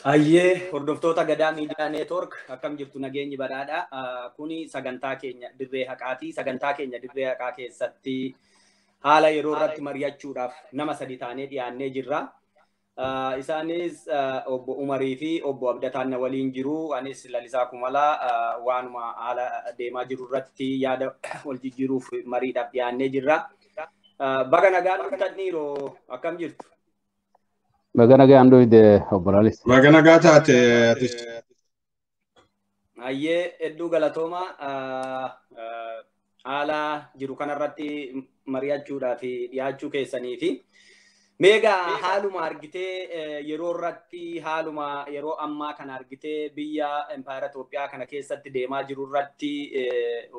Hayyee, hordoftoota Gadaa Miidiyaa Neetwoork, akkam jirtu? Nageenyi badhaadha. Kuni sagantaa keenya Dirree Haqaati. Sagantaa keenya Dirree Haqaa keessatti haala yeroo irratti mari'achuudhaaf nama sadi taanee dhiyaannee jirra. Isaanis obbo Umarii fi obbo Abdataan na waliin jiru. Anis Lalisaa Kumalaa, waanuma haala deemaa jiru irratti yaada wal jijjiiruuf mariidhaaf dhiyaannee jirra. Baga nagaan dhuftan dhiiroo, akkam jirtu? Baga nagaan dhufte, obbo Lalis. Baga nagaa taate atis. Hayyee, hedduu galatooma, haala jiru kanarratti mari'achuudhaaf dhiyaachuu keessanii fi meegaa haaluma argitee yeroo irratti, haaluma yeroo ammaa kana argitee biyya Impaayera Itoophiyaa kana keessatti deemaa jiru irratti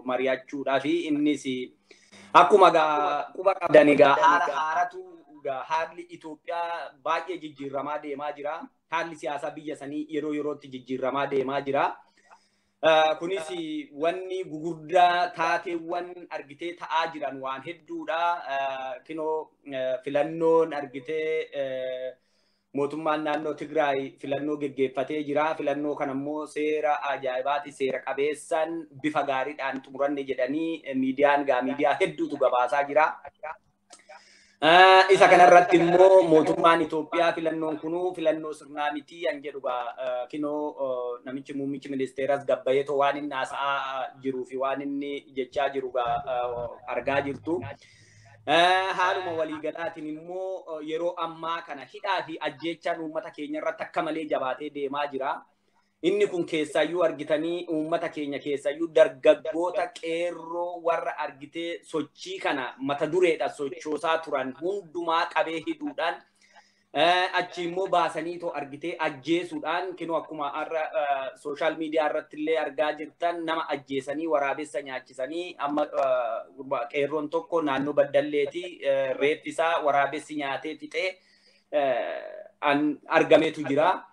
mari'achuudhaaf. Innis akkuma quba qabdan egaa haala haaratu, haalli Itoophiyaa baay'ee jijjiiramaa deemaa jira. Haalli siyaasaa biyya sanii yeroo yerootti jijjiiramaa deemaa jira. Kunis wanni gugurdaa taateewwan argitee ta'aa jiran waan hedduudha. Kinoo filannoon argitee mootummaan naannoo Tigraay filannoo geggeeffatee jira. Filannoo kana immoo seera ajaa'ibaati, seera qabeessan bifa gaariidhaan xumuranne jedhanii miidiyaan gaa miidiyaa hedduutu gabaasaa jira. Isa kanarratti immoo mootummaan Itoophiyaa filannoon kunuu filannoo sirnaa miti an jedhu kinoo namichi muummichi ministeeras gabbayeetoo waan inni haasa'aa jiruu fi waan inni jechaa jiru argaa jirtu. Haaluma waliigalaatiin immoo yeroo ammaa kana hidhaa fi ajjeechaan uummata keenya irratti akka malee jabaatee deemaa jira. Inni kun keessaayyuu argitanii uummata keenya, keessaayyuu dargaggoota qeerroo warra argitee sochii kana mata dureedha sochoosaa turan hundumaa qabee hidhuudhaan, achi immoo baasanii too argitee ajjeesuudhaan, kinoo akkuma har'a social media irratti illee argaa jirtan, nama ajjeesanii waraabessa nyaachisanii, amma qeerroon tokko naannoo Baddalleeti reeffi isaa waraabessi nyaatee fixee argameetu jira.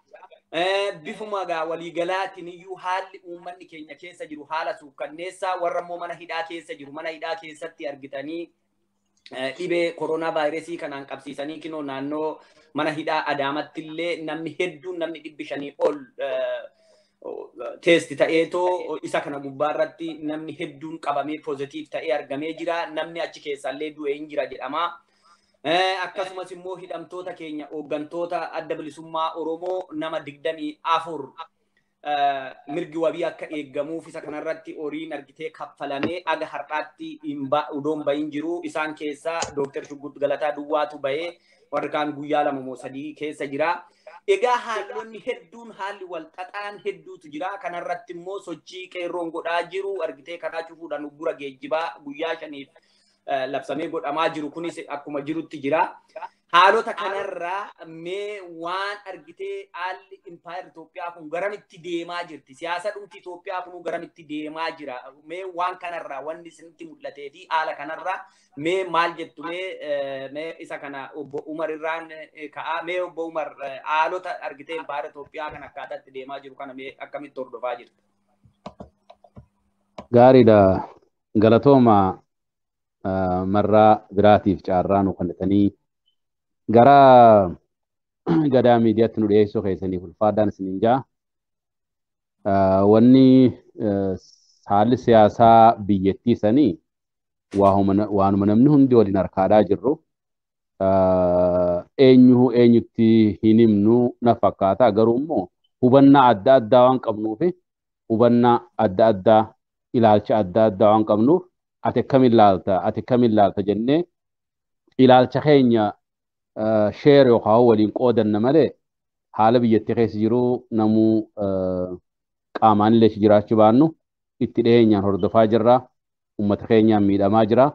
Bifuma gaa waliigalaatiin iyyuu haalli uummanni keenya keessa jiru haala suukkanneessaa, warra immoo mana hidhaa keessa jiru, mana hidhaa keessatti argitanii dhibee koronaa vaayirasii kanaan qabsiisanii, kinoo naannoo mana hidhaa Adaamatti illee namni hedduun, namni 500 ol test ta'eetoo isa kana gubbaarratti namni hedduun qabamee positive ta'ee argamee jira. Namni achi keessallee du'ee hin jira jedhama. Akkasumas immoo hidhamtoota keenya hooggantoota Adda Bilisummaa Oromoo nama 24 mirgi wabii akka eeggamuuf isa kanarratti horiin argitee kaffalamee aga har'aatti odoon bahin jiru. Isaan keessaa Dooktar Shuggut Galataa Duwwaatu bahee, warri kaan guyyaa 2 moo 3 keessa jira. Egaa haalonni hedduun, haalli wal xaxaan hedduutu jira. Kanarratti immoo sochii qeerroon godhaa jiru argitee karaa cufuudhaan uggura geejjibaa guyyaa 5f labsamee godhamaa jiru kunis akkuma jirutti jira. Haalota kanarraa mee waan argitee haalli impaayar Itoophiyaa kun garamitti deemaa jirti? Siyaasa dhumti Itoophiyaa kun garamitti deemaa jira? Mee waan kanarraa wanni isinitti mul'atee fi haala kanarraa mee maal jettu? Mee isa kana obbo Umar irraan ka'aa. Mee obbo Umar, haalota argitee impaayar Itoophiyaa kan akkaataa itti deemaa jiru kana mee akkamitti hordofaa jirta? Gaariidha. Galatooma, marraa biraatiif carraa nu kennitanii gara Gadaa Miidiyaatti nu dhiyeessuu keessaniif ulfaadhaan isiniin jaa. Wanni haalli siyaasaa biyyattii sanii waanuma namni hundi waliin harkaadhaa jirru, eenyu eenyutti hin himnu na fakkaata, garuu immoo hubannaa adda addaa waan qabnuuf, hubannaa adda addaa, ilaalcha adda addaa waan qabnuuf, ati akkamiin ilaalta, ati akkamiin ilaalta jennee ilaalcha keenya share yookaan waliin qoodanna malee, haala biyyattii keessa jiru namuu qaamaan illee jiraachuu baannu itti dhiyeenyaan hordofaa jirra. Uummata keenyaan miidhamaa jira.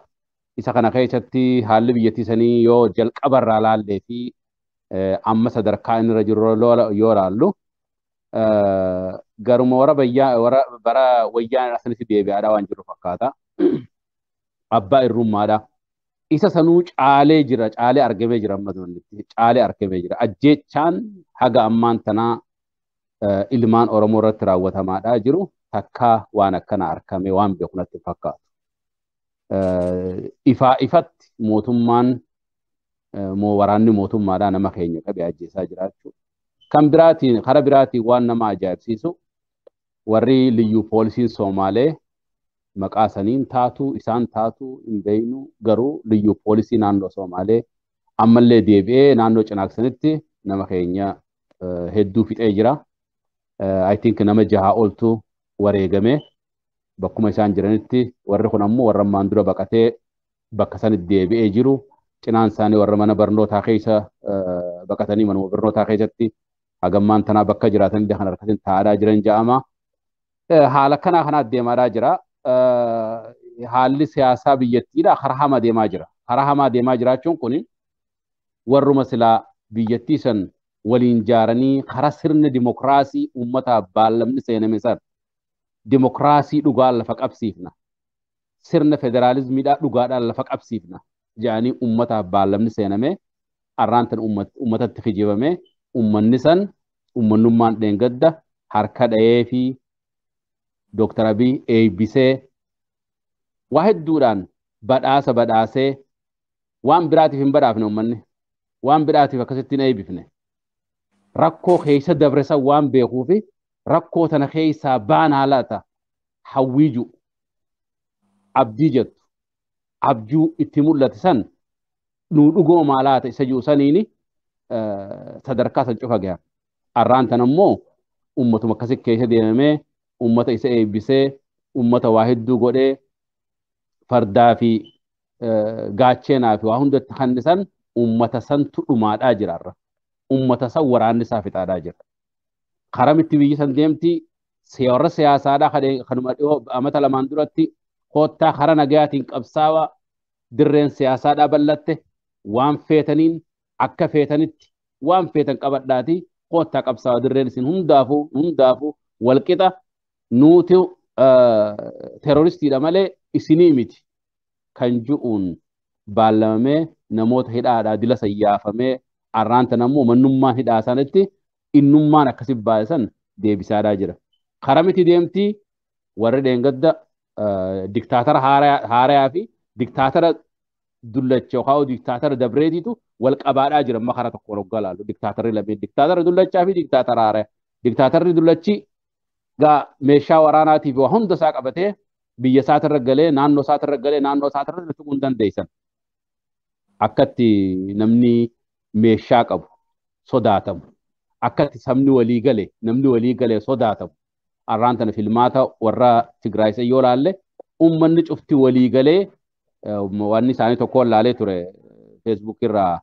Isa kana keessatti haalli biyyattii sanii yoo jalqabarraa laallee fi amma sadarkaa inni irra jiru yoo laallu, garuma warra bayyaa warra bara wayyaan asinitti deebi'aadhaa waan jiru fakkaata. Abbaa irrummaadha. Isa sanuu caalee jira, caalee argamee jira, amma caalee argamee jira. Ajjeechaan haga ammaan tanaa ilmaan Oromoo irratti raawwatamaadhaa jiru takkaa waan akkana argame waan beeku natti fakkaatu. Ifaa ifatti mootummaan, waraanni mootummaadhaa nama keenya qabee ajjeesaa jiraachuu. Kan biraatiin karaa biraatiin waan nama ajaa'ibsiisu warri liyyuu poolisiin Somaalee maqaa saniin taatu isaan taatu hin beeynu garuu liyyuu poolisii naannoo Somaalee ammallee deebi'ee naannoo Cinaaksanitti nama keenya hedduu fixee jira. I think nama 6 oltu wareegame bakkuma isaan jiranitti warri kun ammoo warra ammaan dura baqatee bakka sanitti deebi'ee jiru cinaan isaanii warra mana barnootaa keessa baqatanii manuma barnootaa keessatti hagammaan tanaa bakka jiraatanillee kan harkatiin taa'aa jiran ja'ama. Haala kanaa kana deemaadhaa jira. Haalli siyaasaa biyyattiidha karaa hamaa deemaa jira. Karaa hamaa deemaa jiraachuun kun warruma silaa biyyattii san waliin jaaranii karaa sirna dimokiraasii uummataaf baallamni seename san dimokiraasii dhugaan lafa qabsiifna. Sirna federaalizmiidhaa dhugaadhaan lafa qabsiifna jedhanii uummataaf baallamni seename arraan tan uummatatti kijibame uummanni san uummanummaan dheengadda harka dha'ee fi Dr. Abiy eebbisee waa hedduudhaan badhaasa badhaasee waan biraatiif hin badhaafne uummanni waan biraatiif akkasitti hin eebbifne rakkoo keessa dabre san waan beekuu fi rakkoo tana keessaa baanaa laata hawwii jiru abdii jettu abjuu itti mul'ate san nuu dhugoomaa laata isa jiru saniini sadarkaa san cufa gaha. Arraan tan ammoo uummatuma akkasii keessa deemamee uummata isa eebbisee uummata waa hedduu godhee fardaa fi gaacheenaa fi waa hundatti hannisan uummata santu dhumaadhaa jira irra. Uummata san waraanni isaa fixaadhaa jira. Karamitti biyyi san deemti warra siyaasaadhaa kanuma dhiyoo amata 2 duratti koottaa karaa nagayaatiin qabsaawaa dirreen siyaasaadhaa bal'atte waan feetaniin akka feetanitti waan feetan qabadhaatii koottaa qabsaawaa dirreen isin hundaafuu walqixa nuti terroristiidha malee isinii miti kan ju'uun baallamamee namoota hidhaadhaa dila sayyaafamee arraan tan ammoo mannummaan hidhaa sanitti innummaan akkasi baay'isan deebisaadhaa jira. Karamitti deemti warri dheengadda diktaatara haarayaa fi diktaatara dullacha yookaan diktaatara dabreetiitu wal qabaadhaa jira amma karaa tokkoon hoggaa laallu diktaatarri lameen diktaatara dullachaa fi diktaatara haaraya. Diktaatarri dullachi gaa meeshaa waraanaatiif waa hunda isaa qabatee biyya isaatirra galee naannoo isaatirra galee naannoo isaatirra tuquu hin dandeessan. Akkatti namni meeshaa qabu sodaatamu. Akkatti sabni walii gale namni walii galee sodaatamu. Arraan tana filmaata warra Tigraay isa yoo laalle uummanni cufti walii galee wanni isaanii tokkoon laalee ture Facebook irraa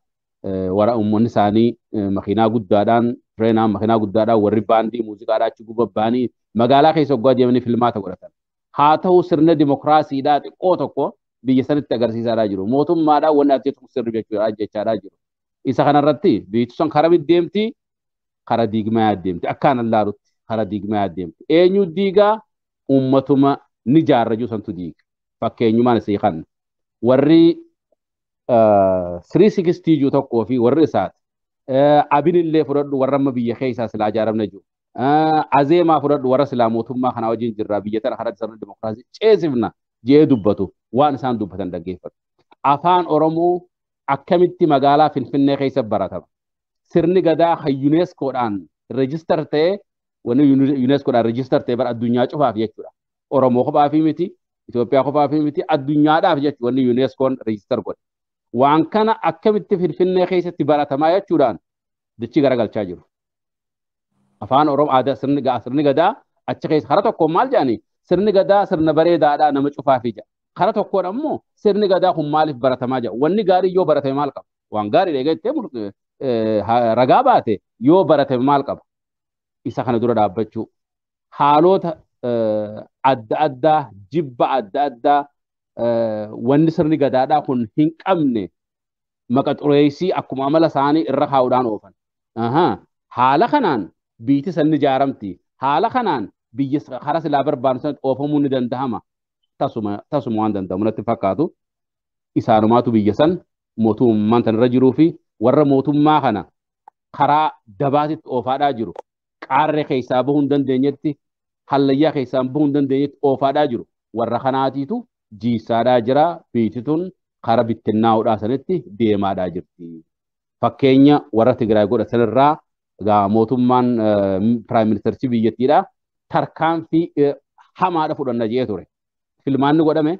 warra uummanni isaanii makiinaa guddaadhaan tireenaan makiinaa guddaadhaan warri baandii muuziqaadhaa achi gubabbaanii magaalaa keessa hoggaa deemanii filmaata godhatan. Haa ta'u sirna dimokiraasiidhaa xiqqoo tokko biyya sanitti agarsiisaadhaa jiru. Mootummaadhaan wanni ati tokko sirri jechaadhaa jiru. Isa kanarratti biyyi sun karaa deemti karaa diigmaa deemti. Akkaan allaalutti karaa diigmaa deemti. Eenyu diigaa uummatuma ni jaarra jiru santu diiga. Fakkeenyumaan isii kan warri 360 jiru tokkoo fi warri isaati. Abinillee fudhadhu warra amma biyya keessaa silaa ijaaramne jiru. Azeemaa fudhadhu warra silaa mootummaa kanaa wajjin jirra biyya tana karaa sirna dimokiraasii ceesifna jee dubbatu waan isaan dubbatan dhaggeeffatu. Afaan Oromoo akkamitti magaalaa Finfinnee keessa baratama. Sirni gadaa kan UNESCOdhaan register ta'ee wanni UNESCOdhaan register ta'e bara addunyaa cufaaf jechuudha. Oromoo kophaa fi miti, Itoophiyaa kophaa fi miti, addunyaadhaaf jechuudha wanni UNESCOn register godhe. Waan kana akkamitti Finfinnee keessatti baratamaa jechuudhaan dachii garagalchaa jiru. Afaan Oromoo aadaa sirni gadaa achi keessa karaa tokkoon maal jedhanii sirni gadaa sirna bareedaadhaa nama cufaaf ija. Karaa tokkoon ammoo sirni gadaa kun maaliif baratamaa jira? Wanni gaarii yoo baratame maal qaba? Waan gaarii eegattee ragaa baate yoo baratame maal qaba? Isa kana dura dhaabbachuu. Haalota adda addaa jibba adda addaa wanni sirni gadaadhaa kun hin qabne maqa xureessii akkuma amala isaanii irra kaa'uudhaan oofan. Haala kanaan biyyi san ni ijaaramti. Haala kanaan biyya karaa silaa barbaadu sanatti oofamuu ni danda'ama. Tasuma waan danda'amu natti fakkaatu. Isaanumaatu biyya san mootummaan tan irra jiruu fi warra mootummaa kana karaa dabaatitti oofaadhaa jiru. Qaarree keessaa bahuu hin dandeenyetti, hallayyaa keessaa bahuu hin dandeenyetti oofaadhaa jiru. Warra kanaatiitu jiisaadhaa jira. Biyyi tun karaa bittinnaa'uudhaa sanitti deemaadhaa jirti. Fakkeenya warra Tigraay godhatan irraa Egaa mootummaan piraayim ministerichi biyyattiidha tarkaanfii hamaadha fudhanna jee ture. Filmaanni godhame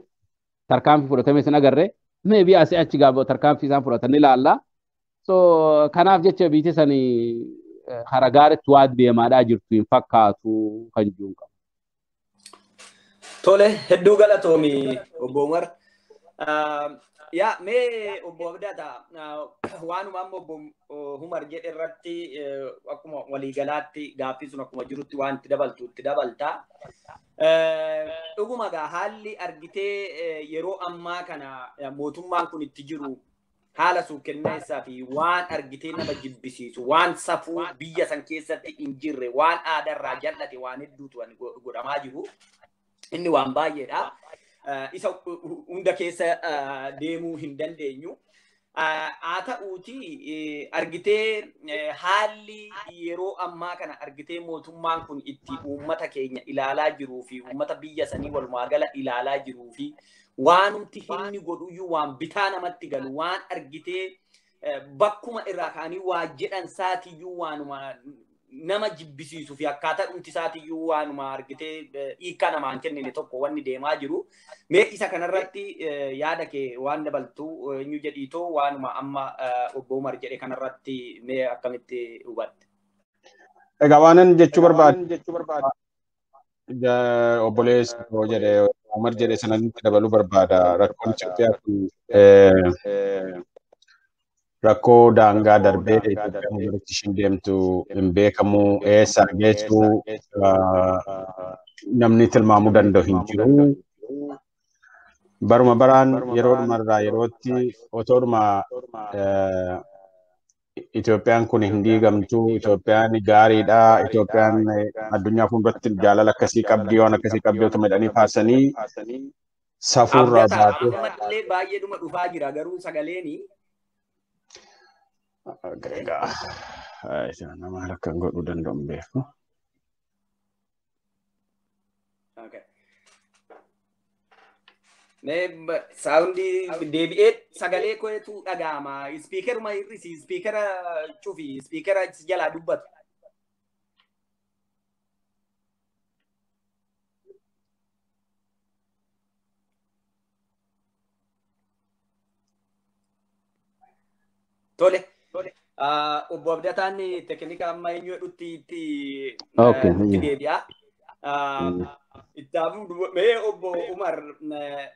tarkaanfii fudhatame sin agarre maybe asii achi gaafa tarkaanfii isaan fudhatan ilaalla. So kanaaf jecha biyyi sanii hara gaariitti waan deemaadhaa jirtu hin fakkaatu kan jiru qaba. Tole hedduu galatoomi obbo Umar. Yaa mee obbo Abdaata waanuma amma obbo Umar jedhe irratti akkuma waliigalaatti gaaffii sun akkuma jirutti waan itti dabaltu itti dabalta. Dhuguma gaa haalli argitee yeroo ammaa kana mootummaan kun itti jiru haala suukenneessaa fi waan argitee nama jibbisiisu waan safuu biyya san keessatti hin jirre waan aadaarraa jal'ate waan hedduutu godhamaa jiru. Inni waan baay'eedha. Isa hunda keessa deemuu hin dandeenyu. Haa ta'uuti argitee haalli yeroo ammaa kana argitee mootummaan kun itti uummata keenya ilaalaa jiruu fi uummata biyya sanii walumaa gala ilaalaa jiruu fi waanumti inni godhuyyuu waan bitaa namatti galu waan argitee bakkuma irraa ka'anii waa jedhan saatiyyuu waanuma nama jibbisiisuu fi akkaataa dhumti isaatiyyuu waanuma argitee hiikkaa namaan kennine tokko wanni deemaa jiru. Mee isa kanarratti yaada kee waan dabaltu eenyu jedhiitoo waanuma amma obbo Umar jedhe kanarratti mee akkamitti hubatte? Egaa waanan jechuu barbaadu obboleessi koo jedhe Umar jedhe sanatti dabaluu barbaada. Rakkoon Itoophiyaa kun rakkoo daangaa darbee Itoophiyaan biratti ishiin deemtu hin beekamu eessa geessu namni tilmaamuu danda'u hin jiru. Baruma baraan yeroodhuma irraa yerootti otoodhuma Itoophiyaan kun hin diigamtu, Itoophiyaan gaariidha, Itoophiyaan addunyaa fuulduratti jaalala akkasii qabdi, waan akkasii qabdi otoo jedhanii faarsanii safuurraa baatee. Ammallee baay'eedhuma dhufaa jira garuu sagaleeni. Egaa nama akkan godhuu danda'u hin beeku. Saawundi deebi'ee sagalee kootu dhaga'ama. Ispiikeruma hir'isi, ispiikera cufi, ispiikera jalaa dubbatu. Tole. Obbo Abdataan tekinika amma eenyu jedhutti itti deebi'a. Ittaafuu mee obbo Umar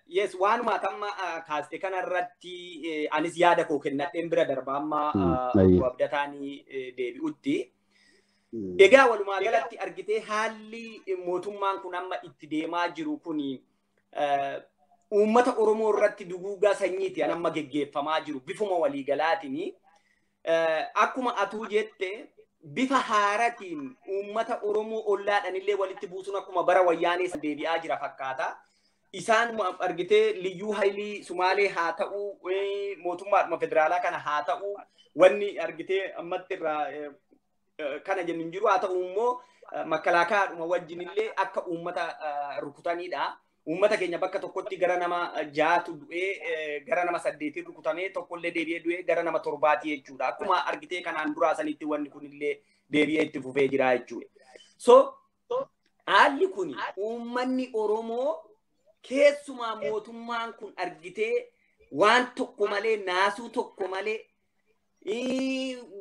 yes waanuma amma kaaste kanarratti anis yaada koo kennadheen bira darba amma obbo Abdataan deebi'utti. Egaa walumaa galatti argitee haalli mootummaan kun amma itti deemaa jiru kuni uummata Oromoo irratti duguugaa sanyiiti an amma geggeeffamaa jiru bifuma waliigalaatiin. Akkuma atuu jette bifa haaratiin uummata Oromoo ollaadhaan illee walitti buusuun akkuma bara wayyaanee san deebi'aa jira fakkaata. Isaan argitee liyyuu hailii Sumaalee haa ta'uu mootummaadhuma federaalaa kana haa ta'uu wanni argitee ammatti irraa kana jennu hin jiru haa ta'u immoo makkalaakaadhuma wajjin illee akka uummata rukutanidha. Uummata keenya bakka tokkotti gara nama 6 du'ee gara nama 8 rukutamee tokkollee deebi'ee du'ee gara nama 7 jechuudha. Akkuma argitee kanaan duraa sanitti wanni kunillee deebi'ee itti fufee jira jechuudha. So haalli kun uummanni Oromoo keessumaa mootummaan kun argitee waan tokko malee naasuu tokko malee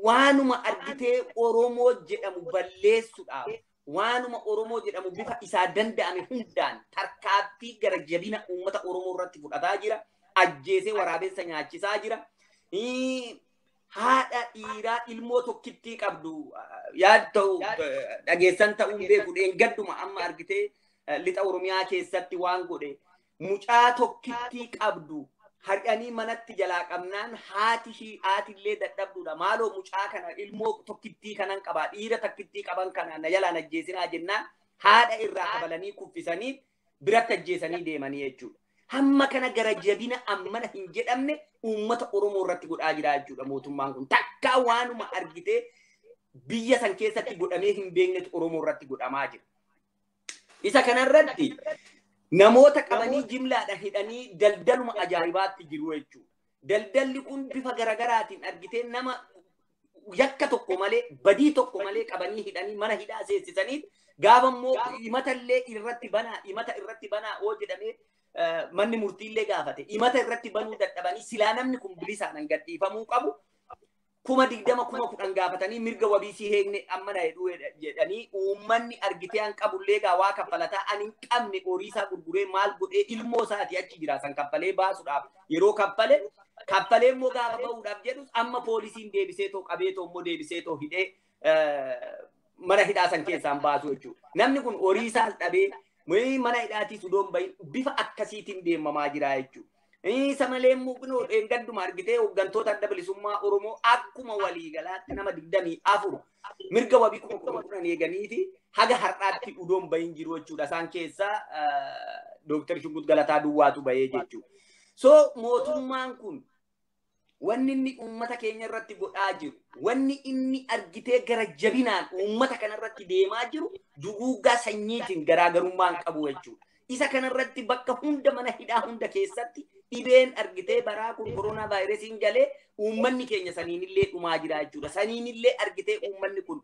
waanuma argitee Oromoo jedhamu balleessuudhaaf waanuma Oromoo jedhamu bifa isaa danda'ame hundaan tarkaaffii gara jabina uummata Oromoo irratti fudhataa jira. Ajjeesee waraabessa nyaachisaa jira. Haadha dhiiraa ilmoo tokkittii qabdu yaad ta'u dhageessan ta'uun beeku dheengadduma amma argitee lixa Oromiyaa keessatti waan godhe mucaa tokkittii qabdu hari'anii manatti jalaa qabnaan haati haatillee dadhabduudha. Maaloo mucaa kana ilmoo tokkittii kanan qabaa dhiira takkittii qaban kana na jalaan ajjeesinaa jennaan haadha irraa kabalanii kuffisanii biratti ajjeesanii deemanii jechuudha. Hamma kana gara jabina ammana hin jedhamne uummata Oromoo irratti godhaa jira jechuudha mootummaan kun. Takkaa waanuma argitee biyya san keessatti godhamee hin beeknetu Oromoo irratti godhamaa jira. Isa kanarratti namoota qabanii jimlaadhaan hidhanii daldaluma ajaa'ibaatti jiru jechuudha. Daldalli kun bifa garagaraatiin argitee nama Yakka tokko malee, badii tokko malee qabanii hidhanii mana hidhaa seensisanii, gaafa immoo himata illee irratti banaa, himata irratti banaa oo jedhamee manni murtiillee gaafate, himata irratti banuu dadhabanii, silaa namni kun bilisaan gadhiifamuu qabu, 20,000, 10,000 gaafatanii, mirga wabii si heegne amma na jedhuu jedhanii, uummanni argitee an qabullee gaa waa kaffalataa, an hin qabne horii isaa gurguree maal godhee ilmoo isaatii achi jira san kaffalee baasuudhaaf yeroo kaffale, kaffalee immoo gaafa bahuudhaaf jedhus amma poolisiin deebisee too qabee too immoo deebisee too hidhee mana hidhaa san keessaan baasu jechuudha. Namni kun horii isaas dhabee mana hidhaatiis udoon bahin bifa akkasiitiin deemamaa jira jechuudha. Isa malee immoo kunoo dheengadduma argitee hooggantoota Adda Bilisummaa Oromoo akkuma waliigalaatti nama 24 mirga wabii 10,000 eeganii fi haga har'aatti udoon bahin jiru jechuudha. Isaan keessaa Dooktar Shuggut Galataa duwwaatu bahee jechuudha. So mootummaan kun wanni inni uummata keenya irratti godhaa jiru, wanni inni argitee gara jabinaan uummata kana irratti deemaa jiru duguuggaa sanyiitiin garaagarummaan qabu jechuudha. Isa kanarratti bakka hunda mana hidhaa hunda keessatti dhibeen argitee baraa kun koronaa vaayirasiin galee uummanni keenya saniinillee dhumaa jira jechuudha. Saniinillee argitee uummanni kun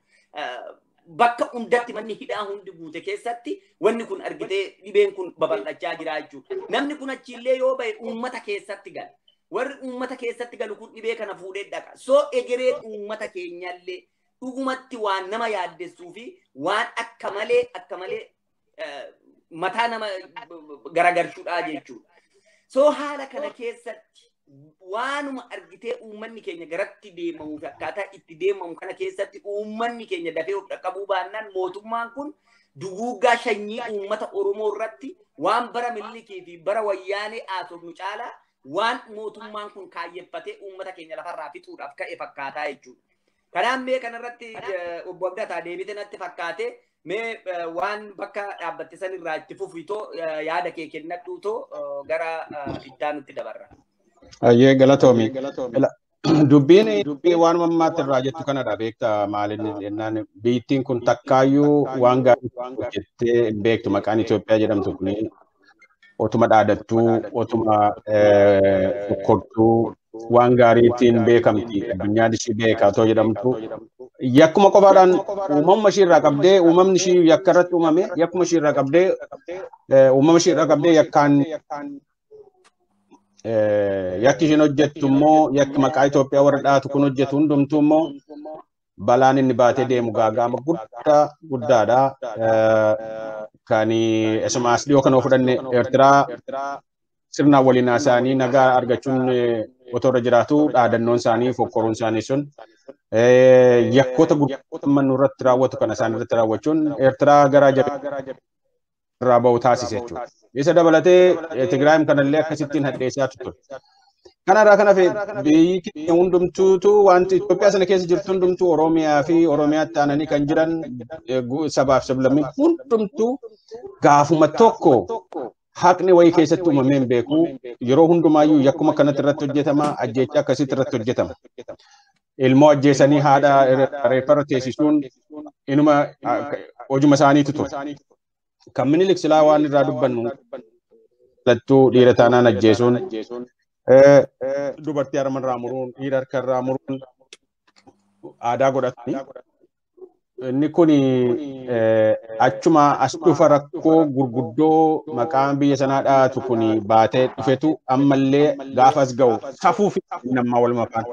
bakka hundatti manni hidhaa hundi guute keessatti wanni kun argitee dhibeen kun babal'achaa jira jechuudha. Namni kun achiillee yoo bahe uummata keessatti gala. Warri uummata keessatti galu kun dhibee kana fuudhee dhaqa. So egereen uummata keenyallee dhugumatti waan nama yaaddessuu fi waan akka malee akka malee mataa nama garagalchuudha jechuudha. So haala kana keessatti waanuma argitee uummanni keenya garatti deemamuu fi akkaataa itti deemamu kana keessatti uummanni keenya dafee of dhaqqabuu baannaan mootummaan kun duguuggaa sanyii uummata Oromoo irratti waan bara Minilikii fi bara Wayyaanee haasofnu caalaa waan mootummaan kun kaayyeffatee uummata keenya lafarraa fixuudhaaf ka'e fakkaataa jechuudha. Kanaaf mee kanarratti obbo Abdataa deebite natti fakkaate, mee waan bakka dhaabbatte san irraa itti fufitoo yaada kee kennadhuutoo gara ittaanutti dabarra. Ayyee, galatoomi. Dubbiin waan mammaatti irraa jettu kanadha, beektaa, maalinni jennaan biyyittiin kun takkaayyuu waan gaarii hojjettee hin beektu. Maqaan Itoophiyaa jedhamtu kun otuma dhaadattuu, otuma fokkortuu waan gaariitiin beekamti, addunyaan ishii beekaa otoo jedhamtu, yakkuma qofaadhaan uumamuma ishii irraa qabdee, uumamni ishii yakka irratti uumame, yakkuma ishii irraa qabdee, uumama ishii irraa qabdee yakkaan yakki ishiin hojjettu immoo yakki maqaa Itoophiyaa warra dhaatu kun hojjetu hundumtuu immoo balaan inni baatee deemu gaagaama guddaa guddaadha. Kan isumaas dhiyoo kana fudhanne, Eertiraa sirnaan waliin haasa'anii nagaa argachuun otoo irra jiraatu, dhaadannoon isaanii, fokkoruun isaanii sun yakkoota gurguddaa irratti raawwatu kana isaan irratti raawwachuun Eertiraa garaa irraa bahu taasise jechuudha. Isa dabalatee Tigraayim kanallee akkasittiin hadheessaa ture. Kanarraa kan hafe biyyi keenya hundumtuutu, wanti Itoophiyaa sana keessa jirtu hundumtuu, Oromiyaa fi Oromiyaatti aananii kan jiran sabaaf sablammii hundumtuu gaafuma tokko haqni wayii keessatti uumamee hin beeku. Yeroo hundumaayyuu yakkuma kanatti irratti hojjetama, ajjeechaa akkasitti irratti hojjetama. Ilmoo ajjeesanii haadha reeffarra teessisuun inuma hojuma isaaniitu ture. Kan Minilik silaa waan irraa dubbannu lattuu dhiira taanaan ajjeesuun, dubartii harma muruun, dhiira harka irraa muruun aadaa godhatani. Inni kun achuma as dhufa rakkoo gurguddoo maqaan biyya sanaa dhaatu kun baatee dhufetu ammallee gaafa as ga'u safuu fi nammaa waluma faana.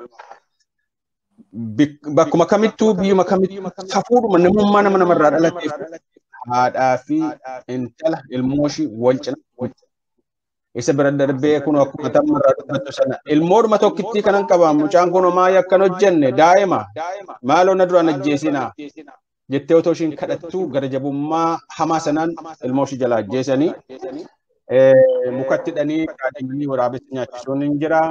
Bakkuma kamittuu, biyyuma kamittuu safuudhuma namummaa nama namarraa dhalateef haadhaa fi intala ilmoo ishii wal cina isa bira darbee kun akkuma tammarraa dubbattu sana ilmoodhuma tokkittii kanan qaba, mucaan kun homaa yakkan hojjenne, daa'ima, maaloo na duraan ajjeesinaa jettee otoo ishiin kadhattuu gara jabummaa hamaa sanaan ilmoo ishii jalaa ajjeesanii mukatti hidhanii kaadhimanii waraabessa nyaachisuun hin jira,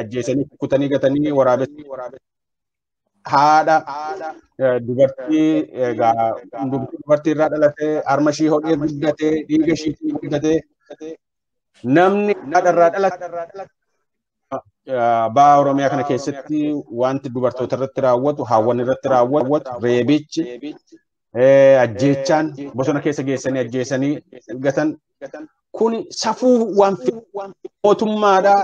ajjeesanii kukkutanii gatanii waraabessa haadha dubartii egaa dubartii irraa dhalatee harma ishii hodhee guddatee dhiiga ishiitiin guddatee namni haadha irraa dhalate ba'a Oromiyaa kana keessatti wanti dubartoota irratti raawwatu, haawwan irratti raawwatu, reebichi, ajjeechaan bosona keessa geessanii ajjeesanii gatan Kun safuu waan mootummaadha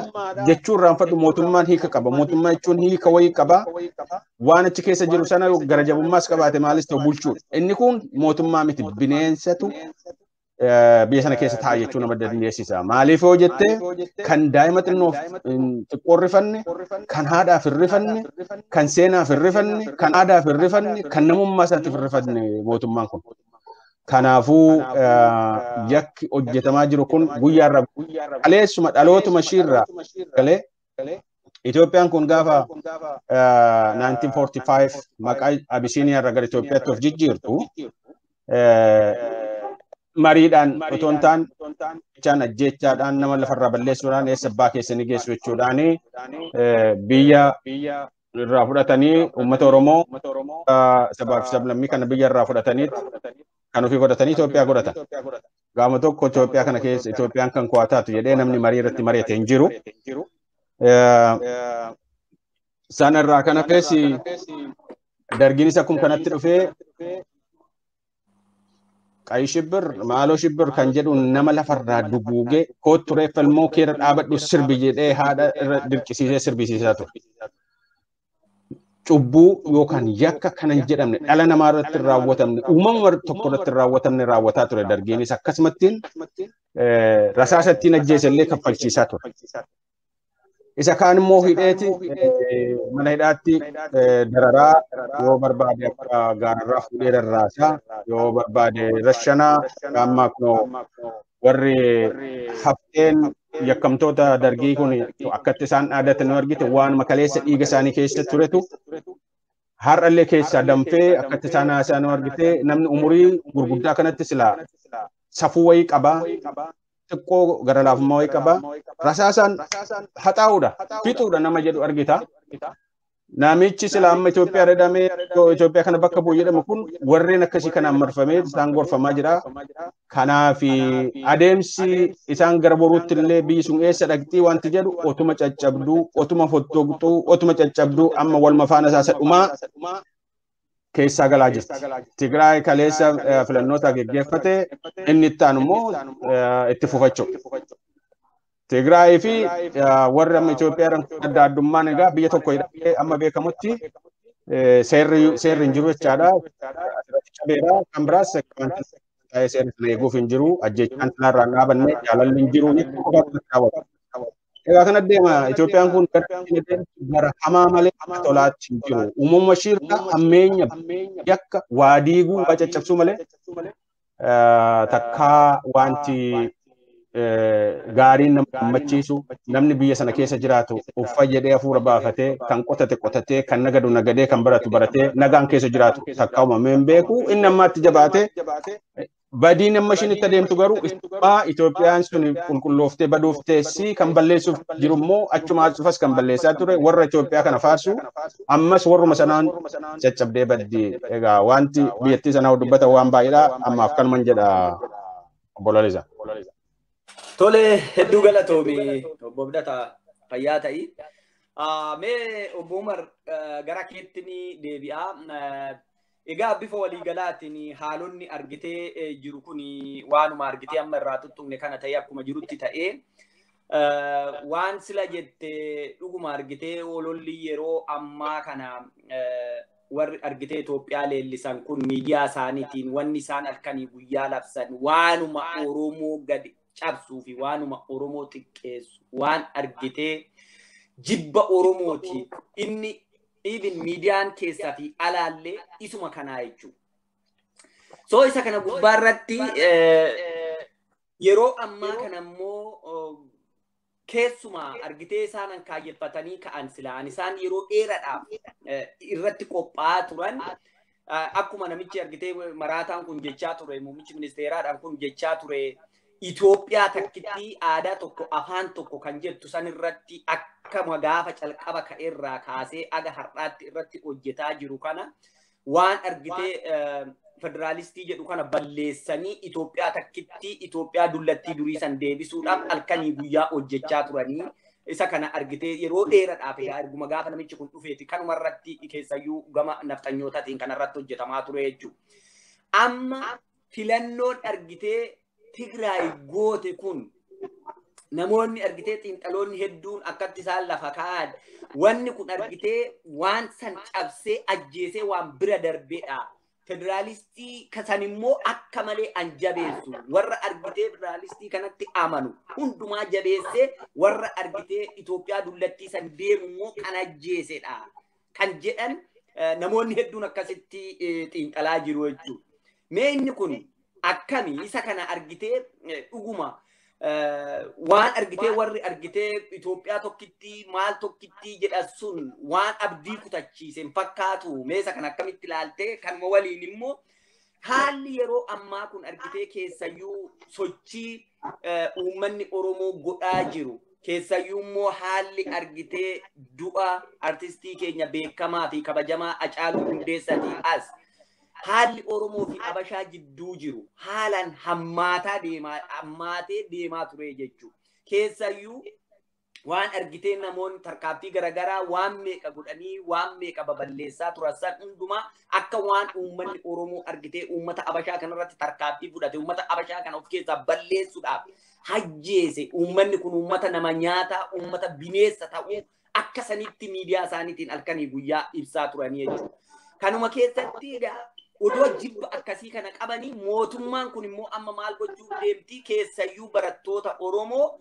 jechuun irraanfadhu. Mootummaan hiika qaba. Mootummaa jechuun hiika wayii qaba. Waan achi keessa jiru sana gara jabummaas qabaate maalis ta'u bulchuudha. Inni kun mootummaa miti, bineensatu biyya sana keessa taa'a jechuu nama dandeessisa. Maaliif yoo jette, kan daa'ima xinnoof xiqqoo rifanne, kan haadhaaf hin rifanne, kan seenaaf hin rifanne, kan aadaaf hin rifanne, kan namummaa isaatiif hin rifanne mootummaan kun. Kanaafuu yakki hojjetamaa jiru kun guyyaarra kaleessuma dhalootuma ishiirraa galee Itoophiyaan kun gaafa 1945 maqaa Abisiiniyaa irraa gara Itoophiyaatti of jijjiirtu mariidhaan otoo hin taane jechaan, ajjeechaadhaan, nama lafarraa balleessuudhaan, eessa abbaa keessanii geessu jechuudhaan biyya irraa fudhatanii, uummata Oromoo sabaa fi sablammii kana biyya irraa fudhatanii kan ofii godhatanii Itoophiyaa godhatan. Gaama tokko Itoophiyaa kana keessa Itoophiyaan kan ku'aa taatu jedhee namni marii irratti mari'ate hin jiru. Sana irraa kan hafes dargiinis akkuma kanatti dhufee qayi shibbir maaloo shibbir kan jedhu nama lafarraa duguugee koottu reeffa ilmoo keerra dhaabadhu sirbi jedhee haadha irra dirqisiisee sirbisiisaa ture. Cubbuu yookaan yakka kana hin jedhamne, dhala namaa irratti hin raawwatamne, uumama tokko irratti hin raawwatamne raawwataa ture. Dargiinis akkasumattiin rasaasa ittiin ajjeese illee kaffalchiisaa ture. Isa kaan immoo hidheeti mana hidhaatti dararaa, yoo barbaade akka gaararraa fuudhee rarraasaa, yoo barbaade rashanaa. Amma kunoo warri hafteen yakkamtoota dargii kun akkatti isaan dhaadatan argite. Waanuma kaleessa dhiiga isaanii keessa turetu har'allee keessaa danfee akkatti isaan haasa'an argite. Namni umurii gurguddaa kanatti silaa safuu wayii qabaa, xiqqoo gara laafummaa wayii qabaa, rasaasaan haxaa'uudha, fixuudha nama jedhu argita. Namichi sila amma Itoophiyaa jedhamee Itoophiyaa kana bakka bu'u jedhamu kun warreen akkasii kanaan marfamee isaan gorfamaa jira. Kanaaf adeemsi isaan gara boruutti illee biyyi sun eessa dhaqxii wanti jedhu otuma caccabduu, otuma fottoqxuu, otuma caccabduu amma walma faana isaa dhumaa keessaa galaa jirti. Tigraay kaleessa filannoota geggeeffate, inni itti aanu immoo itti fufachuu. Tigraay fi warri amma Itoophiyaa adda addummaan egaa biyya tokko hidhamee amma beekamutti seerri hin jiru jechaadha. Asirratti cabeera. Kan biraas wanti taa'ee seerri sana eeguuf hin jiru. Ajjechaan sanarraa hin dhaabanne, jaalalli hin jiru. Raawwata. Egaa kana deema Itoophiyaan kun gara hamaa malee tolaatti hin jiru. Uumama ishiirraa hammeenya, yakka, waa diiguu, waa caccabsuu malee takkaa wanti gaariin nama gammachiisu, namni biyya sana keessa jiraatu uffa jedhee hafuura baafatee, kan qotate qotatee, kan nagadu nagadee, kan baratu baratee nagaan keessa jiraatu takka uumamee hin beeku. Inni ammaatti jabaatee badiin amma ishiin itti adeemtu garuu Itoophiyaan sun qulqullooftee baduuf teessi. Kan balleessuuf jiru immoo achuma cufas kan balleessaa ture warra Itoophiyaa kana faarsu ammas warruma sanaan caccabdee baddi. Egaa wanti biyyattii sanaa dubbatan waan baay'eedha. Ammaaf kanuman jedha, obbo Lalisaa. Tole, hedduu galatoomi, obbo Abdataa, fayyaa ta'i. Mee obbo Umar, gara keetti ni deebi'a. Egaa bifa waliigalaatiin haalonni argitee jiru kun waanuma argitee amma irraa tuttuqne kana ta'ee akkuma jirutti ta'ee, waan sila jette dhuguma argitee ololli yeroo ammaa kana warri argitee Itoophiyaa leellisan kun miidiyaa isaaniitiin wanni isaan halkanii guyyaa labsan waanuma Oromoo gadi cabsuu fi waanuma Oromoo xiqqeessu, waan argitee jibba Oromooti. Inni even miidiyaan keessaa fi alaallee isuma kanaa jechuudha. So isa kana gubbaarratti yeroo ammaa kana immoo keessumaa argitee isaan kaayyeffatanii ka'an silaan isaan yeroo dheeraadhaaf irratti qophaa'aa turan, akkuma namichi argitee maraataan kun jechaa ture, muummichi ministeeraadhaan kun jechaa ture, Itoophiyaa takkitti, aadaa tokko, afaan tokko kan jettu san irratti akka gaafa calqaba ka'eerraa kaasee aga har'aatti irratti hojjetaa jiru kana, waan argitee federaalistii jedhu kana balleessanii Itoophiyaa takkitti, Itoophiyaa dullattii durii san deebisuudhaaf halkanii guyyaa hojjechaa turanii, isa kana argitee yeroo dheeraadhaaf egaa erguma gaafa namichi kun dhufeeti kanuma irratti keessayyuu gama nafxanyootaatiin kanarratti hojjetamaa ture jechuudha. Amma filannoon argitee Tigraay goote kun namoonni argitee xiinxaloonni hedduun akkatti isaan lafa kaa'an wanni kun argitee waan san cabsee ajjeesee waan bira darbeedha. Federaalistii kasan immoo akka malee an jabeessu warra argitee federaalistii kanatti amanu hundumaa jabeessee warra argitee Itoophiyaa dullattii san deemu immoo kan ajjeesedha kan jedhan namoonni hedduun akkasitti xiinxalaa jiru jechuudha. Mee inni kun akkami isa kana argitee dhuguma waan argitee warri argitee Itoophiyaa tokkitti maal tokkitti jedhan sun waan abdii kutachiise hin fakkaatu. Mee isa kana akkamitti ilaaltee kanuma waliin immoo haalli yeroo ammaa kun argitee keessayyuu sochii uummanni Oromoo godhaa jiru. Keessayyuu immoo haalli argitee du'a artistii keenya beekamaa fi kabajamaa Hacaaluu Hundeessaatii as haalli Oromoo fi Habashaa jidduu jiru haalaan hammaataa deemaa hammaatee deemaa ture jechuudha. Keessayyuu waan argitee namoonni tarkaanfii garaagaraa waan meeqa godhanii waan meeqa baballeessaa turan san hundumaa akka waan uummanni Oromoo argitee uummata Habashaa kanarratti tarkaanfii fudhate uummata Habashaa kana of keessaa balleessuudhaaf hajjeese uummanni kun uummata nama nyaataa uummata bineessa ta'uu akka sanitti miidiyaa isaaniitiin halkanii guyyaa ibsaa turanii jechuudha. Kanuma keessatti egaa odoo jibba akkasii kana qabanii mootummaan kun immoo amma maal gochuu deemti keessayyuu barattoota Oromoo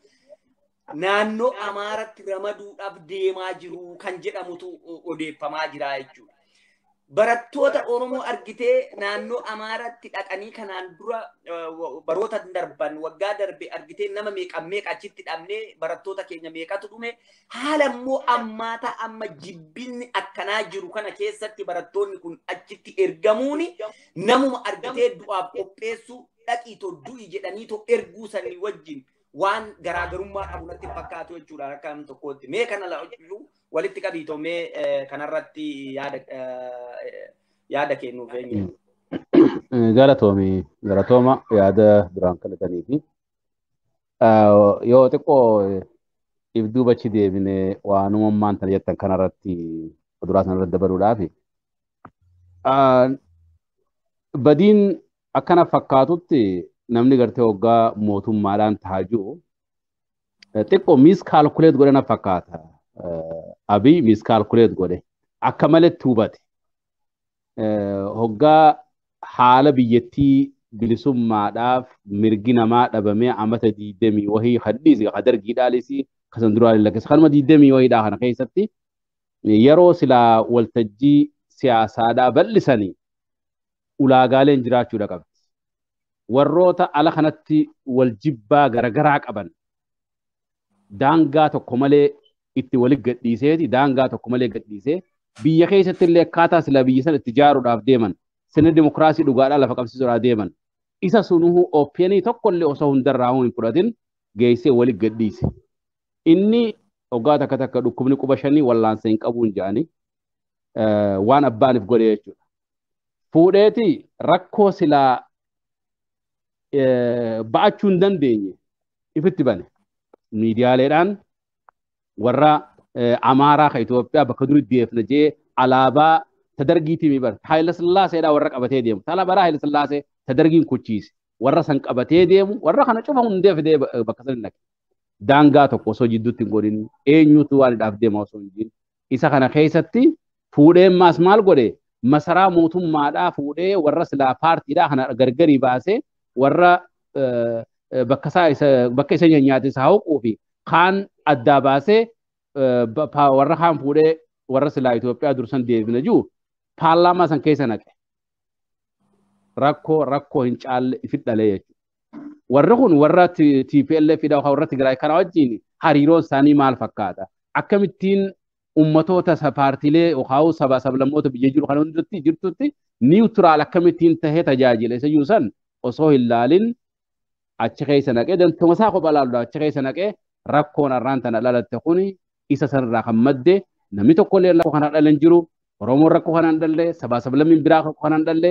naannoo Amaaratti ramaduudhaaf deemaa jiru kan jedhamutu odeeffamaa jira jechuudha. Barattoota Oromoo argitee naannoo Amaaratti dhaqanii kanaan dura baroota darban waggaa darbe argitee nama meeqa meeqa achitti dhabnee barattoota keenya meeqatu dhume haala immoo ammaataa amma jibbinni akkanaa jiru kana keessatti barattoonni kun achitti ergamuuni namuma argitee du'aaf qopheessuu dhaqiitoo du'i jedhaniitoo erguu sanii wajjin waan garaagarummaa qabu natti fakkaatu jechuudha akka nam tokkootti. Mee kana lachuu walitti qabiitoo mee kanarratti yaada kennuuf eenyu. Galatoomi galatooma yaada duraan kalataniifi yoo xiqqoo if duuba achi deebine waan uumammaan tana jettan kanarratti duraa sanarratti dabaluudhaafi. Badiin akkana fakkaatutti namni gartee hoggaa mootummaadhaan tahaa jiru xiqqoo miscalculate godhe na fakkaata. Abiy miscalculate godhe akka maletti hubate. Hoggaa haala biyyattii bilisummaadhaaf mirgi namaa dhabamee amata 20 wahii hadhiisi hadargiidhaalis kasan duraan lakkisa kanuma 20 wahiidhaa kana keessatti yeroo silaa waltajjii siyaasaadhaa bal'isanii ulaagaaleen jiraachuudha qabdi. Warroota ala kanatti wal jibbaa garagaraa qaban daangaa tokko malee itti wali gadhiiseeti daangaa tokko malee gadhiisee biyya keessatti illee akkaataa sila biyya sana itti ijaaruudhaaf deeman sirna dimokiraasii dhugaadhaa lafa qabsiisuudhaaf deeman isa sunuhu ooppenii tokko illee osoo hundarraa hin fudhatin geessee wali gadhiise. Inni hoggaa takka takka dhukkubni quba shanii wallaansa hin qabuun jedhanii waan abbaaniif godhe jechuudha. Fuudheeti rakkoo silaa ba'achuu hin dandeenye ifitti bane miidiyaaleedhaan warra Amaaraa ka Itoophiyaa bakka duri deefna jee alaabaa tadargiitii mi bara Haayila Sillaaseedhaa warra qabatee deemu alaabaa Haayila Sillaasee tadargiin kuchiise warra san qabatee deemu warra kana cufa hundee fidee bakka san naqe daangaa tokko osoo jidduutti hin godhin eenyutu waan dhaaf deema osoo hin jirin isa kana keessatti fuudhee maas maal godhe masaraa mootummaadhaa fuudhee warra silaa paartiidhaa kana gargarii baasee warra bakka isa nyaate isa hawquu fi kaan addaa baasee warra kaan fuudhee warra silaa Itoophiyaa dursan deebina jiru paarlaamaa san keessa naqe. Rakkoo hin caalle ifit dhalee jechuudha. Warri kun warra TPLF dha warra Tigraay kana wajjin hariiroon isaanii maal fakkaata? Akkamittiin ummatoota paartiilee yookaan saba sablammoota biyya jiru kana hundatti jirtutti niwutiraal akkamittiin tahee tajaajila isa jiru san osoo hin laalin achi keessa naqee dantuma isaa kophaa laaluudha achi keessa naqee rakkoon har'aan tana dhalatte kuni isa sanarraa kan madde namni tokkollee rakkoo kana dhalan jiru Oromoon rakkoo kana hin dhalle sabaa sablammiin biraa rakkoo kana hin dhalle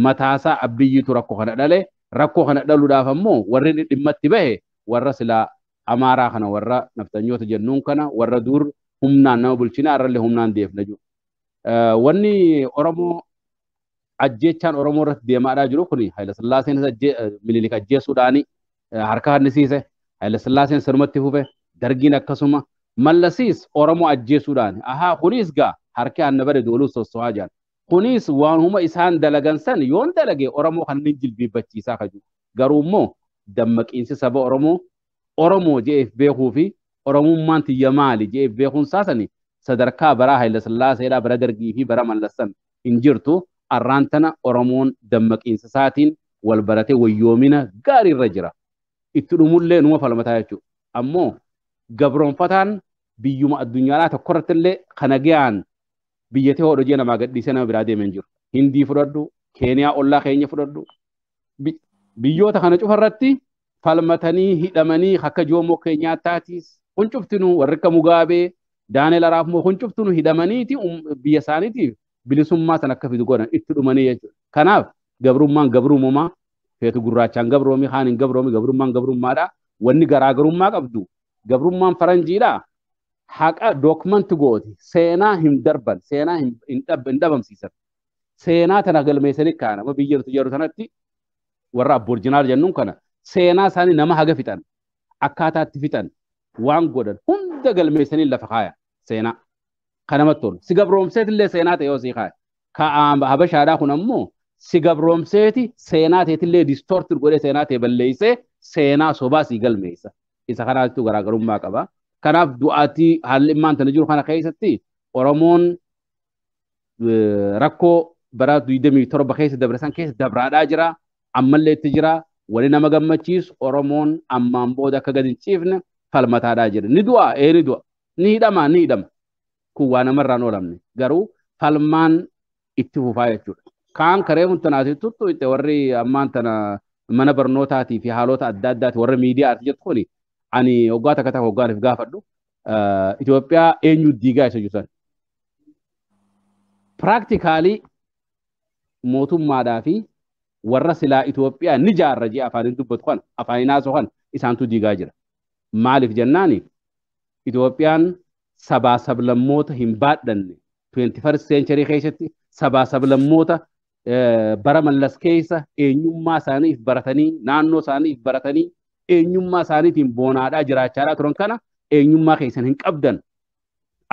mataasaa Abiyyiitu rakkoo kana dhale rakkoo kana dhaluudhaaf ammoo warri dhimma itti bahe warra silaa Amaaraa kana warra naftanyoota jennuun kana warra dur humnaan nama bulchinaa irrallee humnaan deefna jiru. Wanni Oromoo ajjeechaan Oromoo irratti deemaadhaa jiru kuni Haayila Sillaaseen Minilik ajjeesuudhaani Harka hannisiise. Hayilasillaaseen sanumatti fufe. Dargiin akkasuma. Mallasiis Oromoo ajjeesuudhaan. Ahaa kunis gaa harki hanna bade dooluu sosso'aa jiran. Kunis waanuma isaan dalagan san yoon dalage Oromoo kan inni jilbiibbachiisaa kaju. Garuu immoo dammaqiinsi saba Oromoo Oromoo je'eef beekuu fi Oromummaan tiyya maali je'eef beekuun saasani sadarkaa bara Hayilesillaaseedhaa bara Dargii fi bara Mallassan hin jirtu. Arraan tana Oromoon dammaqiinsa isaatiin wal baratee wayyoomina gaarii irra jira. Itti dhumullee numa falmataa jechuudha. Ammoo gabroonfataan biyyuma addunyaadhaa tokkorratti illee kana ga'aan biyyatee hodhoo jee namaa gadhiisee nama biraa deemee hin jiru. Hindii fudhadhu, Keeniyaa ollaa keenya fudhadhu. Biyyoota kana cufarratti falmatanii hidhamanii akka Joomoo Keenyaattaatiis kun cuftinuu warri akka Mugaabee, Daaneel Araaf moo kun cuftinuu hidhamaniiti biyya isaaniitiif bilisummaa sana akka fidu godhan itti dhumanii jechuudha. Kanaaf gabrummaan gabrummaa feetu gurraachaan gabroomi haan hin gabroomi gabrummaan gabrummaadha. Wanni garaagarummaa qabdu gabrummaan faranjiidha. Haqa dookumanti gooti seenaa hin darban seenaa hin dhabamsiisan. Seenaa tana galmeessanii kaana amma biyya nuti jedhu sanatti warra abboorjinaal jennuun kana seenaa isaanii nama haga fixan akkaataatti fixan waan godhan hunda galmeessanii lafa kaaya seenaa. Kanamatti tolu. Si gabroomseeti illee seenaa ta'e yoo sii kaaya. Ka habashaadhaa kun ammoo si gabroomseeti seenaa ta'eetillee distoortir godhee seenaa ta'e balleessee seenaa sobaa sii galmeessa. Isa kanaatu garaagarummaa qaba. Kanaaf du'aatii haalli immaan tana jiru kana keessatti Oromoon rakkoo bara 27 keessa dabre san keessa dabraadhaa jira. Ammallee itti jira. Wali nama gammachiisu Oromoon ammaan booda akka gadi hin ciifne falmataadhaa jira. Ni du'a ee ni du'a. Ni hidhama ni hidhama. Kun waa namarraan oolamne. Garuu falmaan itti fufaa jechuudha. Kaan karee huntanaati tuttu itti warri ammaan tana mana barnootaatii fi haalota adda addaati warra miidiyaati jettu kuni ani waggaa takka takka waggaaniif gaafadhu Itoophiyaa eenyu diigaa isa jiru. Practically mootummaadhaa fi warra silaa Itoophiyaa ni jaarra jee afaaniin dubbatu kana afaaniin haasoo kana isaantu diigaa jira. Maaliif jennaani Itoophiyaan sabaa sablammoota hin baadhanne 21st century keessatti sabaa sablammoota bara Mallas keessa eenyummaa isaaniif baratanii naannoo isaaniif baratanii eenyummaa isaaniitiin boonaadhaa jiraachaadhaa turan kana eenyummaa keessan hin qabdan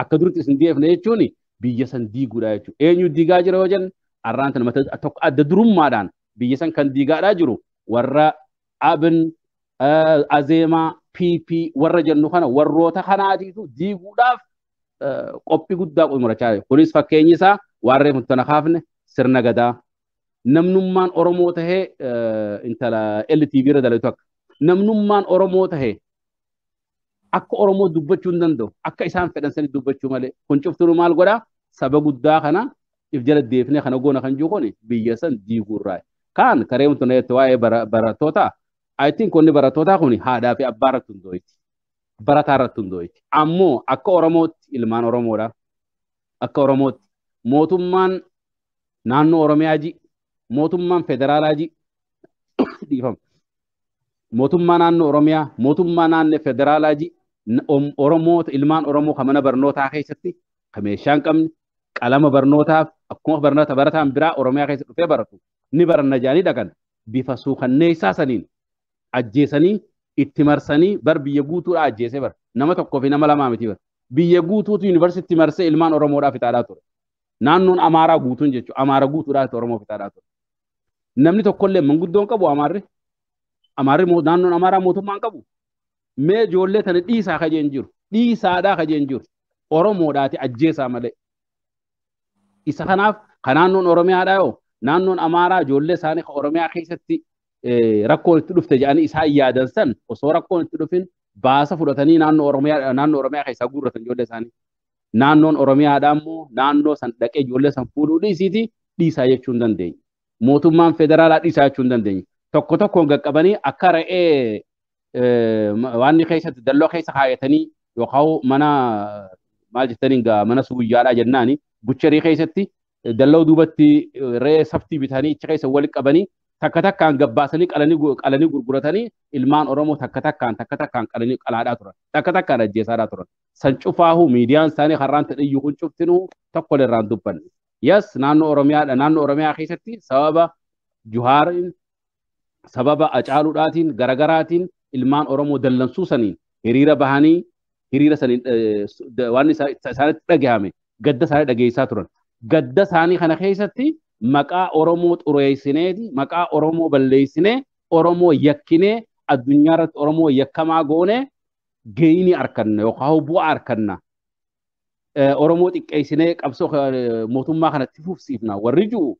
akka duritti isin deefne jechuun biyya san diiguudha jechuudha. Eenyu diigaa jira yoo jennu arraan tana mata tokko adda durummaadhaan biyya san kan diigaadhaa jiru warra Abin Azeemaa PP warra jennu kana warroota kanaatiitu diiguudhaaf qophii guddaa xumurachaa jira. Kunis fakkeenyi isaa waan reefu tana kaafne sirna gadaa. Namnummaan Oromoo tahee intala LTV irra dalatu akka namnummaan Oromoo tahee akka Oromoo dubbachuu hin danda'u akka isaan fedhan sanii dubbachuu malee kun cuftuu maal godhaa saba guddaa kana if jala deefnee kana goona kan jiru kun biyya san diiguurraa. Kaan karee wantoota jettu waa'ee barattootaa I think wanni barattootaa kun haadhaa fi abbaa irratti hundooyti. Barataa irratti hundooyti. Ammoo akka Oromootti ilmaan Oromoodha. Akka Oromootti mootummaan naannoo Oromiyaa ji mootummaan federaalaa ji dhiifama. Mootummaa naannoo Oromiyaa mootummaa naannoo federaalaa ji Oromoota ilmaan Oromoo kan mana barnootaa keessatti kan meeshaa hin qabne qalama barnootaaf akkuma barnoota barataan biraa Oromiyaa keessa dhufee baratu ni baranna jedhanii dhaqan bifa suukanneessaa saniin ajjeesanii itti marsanii bar biyya guutuudha ajjeesee bar nama tokkoo fi nama lamaa miti bar biyya guutuutu yuunivarsiitii marsee ilmaan Oromoodhaaf fixaadhaa ture. Naannoon Amaaraa guutuun jechuudha. Amaara guutuudhaaf Oromoo fixaadhaa ture. Namni tokkollee manguddoon qabu Amaarri. Amaarri naannoon Amaaraa mootummaan qabu. Mee ijoollee tana dhiisaa kajeen jiru. Dhiisaadhaa kajeen jiru. Oromoodhaati ajjeesaa malee. Isa kanaaf kan naannoon Oromiyaadhaa yoo naannoon Amaaraa ijoollee isaanii kan Oromiyaa keessatti rakkoon itti dhufte jedhanii isaan yaadan san osoo rakkoon itti dhufin baasa fudhatanii naannoo Oromiyaa keessaa guurratan ijoollee isaanii. Naannoon Oromiyaadhaa immoo naannoo san dhaqee ijoollee san fuudhuu dhiisiiti dhiisaa jechuu hin dandeenye. Mootummaan federaalaa dhiisaa jechuu hin dandeenye. Tokko tokkoon qaqqabanii akka re'ee waan keessatti dalloo keessa kaayatanii yookaan mana maal jettaniin gaa mana suuyyaadhaa jennaani butchery keessatti dalloo duubatti re'ee saftii bitanii achi keessa walitti qabanii takka takkaan gabbaasanii qalanii gurguratanii ilmaan Oromoo takka takkaan takka takkaan qalanii qalaadhaa turan takka takkaan ajjeesaadhaa turan. San cufaahu miidiyaan isaanii har'aan tadhiyyuu kun cuftinuu tokko irraan dubbanne. Yes, naannoo Oromiyaadha. Naannoo Oromiyaa keessatti sababa Juhaariin Sababa Hacaaluudhaatiin garagaraatiin ilmaan Oromoo dallansuu saniin hiriira bahanii hiriira saniin waan isaanitti dhagahame gadda isaanii dhageessaa turan. Gadda isaanii kana keessatti maqaa Oromoo xureessineeti, maqaa Oromoo balleessinee, Oromoo yakkinee, addunyaa irratti Oromoo yakkamaa goonee gahii arganna yookaan bu'aa arganna. Oromoo xiqqeessinee qabsoo mootummaa kanatti fufsiifna warri jiru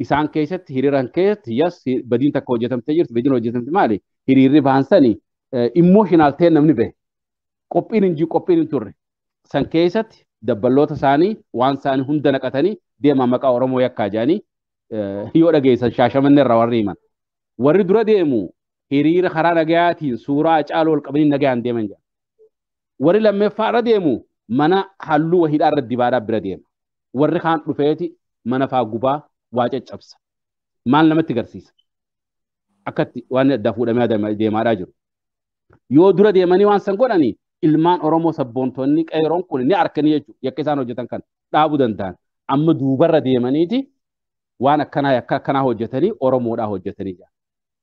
isaan keessatti hiriiran keessatti yas badiin takka hojjetamtee jirti. Badiin hojjetamte maali? Hiriirri bahan sani emotional ta'e namni bahe, qophiin hin jiru, qophiin hin turre. San keessatti dabballoota isaanii waan isaanii hunda naqatanii deemaa maqaa Oromoo yakkaa jedhanii yoo dhageessan Shaashamannee irraa warri himan. Warri dura deemu hiriira karaa nagayaatiin suuraa Hacaaluu ol qabanii nagayaan deeman jedha. Warri lammeeffaa irra deemu mana halluu wahiidhaa irra dibaadhaa bira deema. Warri kaan dhufeeti mana faa gubaa waa caccabsa. Maal namatti agarsiisa? Akkatti waan addaa fuudhamee deemaadhaa jiru. Yoo dura deemanii waan san godhanii ilmaan Oromoo sabboontonni qeeroon kun ni arkanii jechuudha. Yakka isaan hojjetan kan dhaabuu danda'an. Amma duubarra deemaniiti waan akkanaa yakka akkanaa hojjetanii Oromoodhaa hojjetanii jira.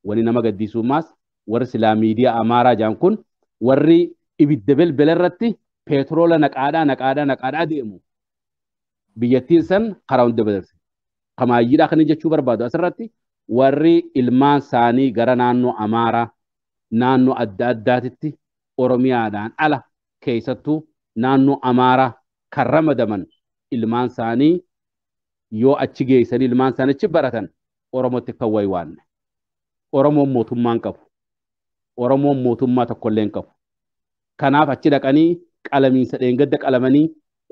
Wani nama gaddisuummaas warri silaa miidiyaa Amaaraa jaan kun warri ibidda belbela irratti peetiroola naqaadhaa naqaadhaa naqaadhaa deemu. Biyyattiin san karaa hunda dabarse. Kamaayyiidhaa kan jechuu barbaadu asirratti warri ilmaan isaanii gara naannoo Amaaraa naannoo adda addaatitti Oromiyaadhaan ala keessattuu naannoo Amaaraa kan ramadaman ilmaan isaanii yoo achi geessanii ilmaan isaanii achi baratan Oromootti kan waywaanne. Oromoon mootummaa hin qabu. Oromoon mootummaa tokkollee hin qabu. Kanaaf achi dhaqanii qalamiinsa dheengadda qalamanii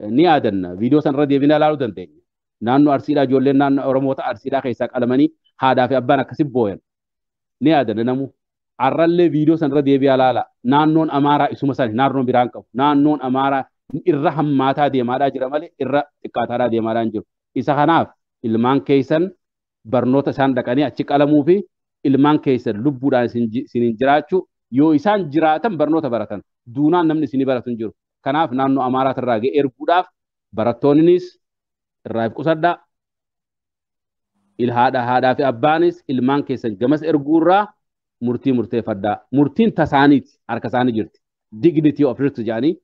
ni yaadanna. Viidiyoo sanarra deebinee ilaaluu dandeenya. Naannoo Arsiidhaa ijoolleen naannoo Oromoota Arsiidhaa keessaa qalamanii haadhaa fi abbaan akkasi booyan. Ni yaadanna namu. Arrallee viidiyoo sanarra deebi'aa ilaala. Naannoon Amaaraa isuma sani, naannoon biraan qabu. Naannoon Amaaraa irra hammaataa deemaadhaa jira malee irra xiqqaataadhaa deemaadhaa hin jiru. Isa kanaaf ilmaan keessan barnoota isaan dhaqanii achi qalamuu fi ilmaan keessan lubbuudhaan isiniin jiraachuu yoo isaan jiraatan barnoota baratan duunaan namni isinii baratu hin jiru. Kanaaf naannoo Amaaraa irraa ga'e erguudhaaf barattoonnis irraa if qusadhaa. Haadhaa fi abbaanis ilmaan keessan gamas erguurraa murtii murteeffadhaa. Murtiin tasaaniiti harka isaanii jirti. Dignity of risk jedhanii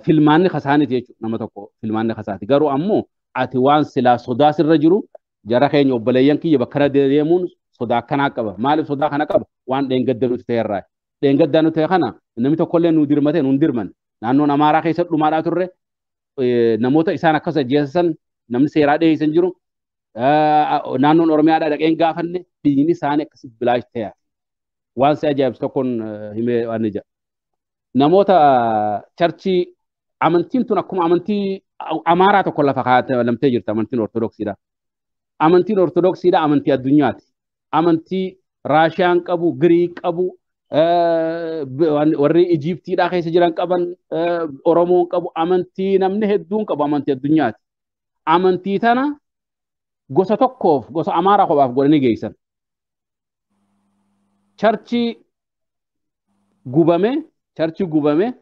filmaanni kasaaniiti jechuudha nama tokko filmaanni kasaati. Garuu ammoo ati waan silaa sodaa sirra jiru jara keenya obboleeyyan kiyya bakka kana deemuun sodaa akkanaa qaba. Maaliif sodaa kana qaba? Waan dheengadda nuti ta'e irraa. Dheengadda nuti ta'e kana namni tokkollee nu dirmate nu hin dirman. Naannoon Amaaraa keessa dhumaadhaa turre namoota isaan akkas ajjeesan namni seeraa dheeysan jiru. Naannoon Oromiyaadhaa dhaqeen gaafanne dhiigni isaanii akkasi bilaash ta'e. Waan si ajaa'ibsu tokkoon himee waan ija. Namoota churchii amantiin tun akkuma amantii Amaaraa tokko lafa kaa'amtee jirti amantiin Ortodoksiidha. Amantiin Ortodoksiidha amantii addunyaati. Amantii Raashiyaan qabu, Giriik qabu, warri Ijiiptiidhaa keessa jiran qaban, Oromoon qabu, amantii namni hedduun qabu amantii addunyaati. Amantii tana gosa tokkoof gosa Amaaraa kophaaf godhanii geessan. Churchii gubame, churchii gubame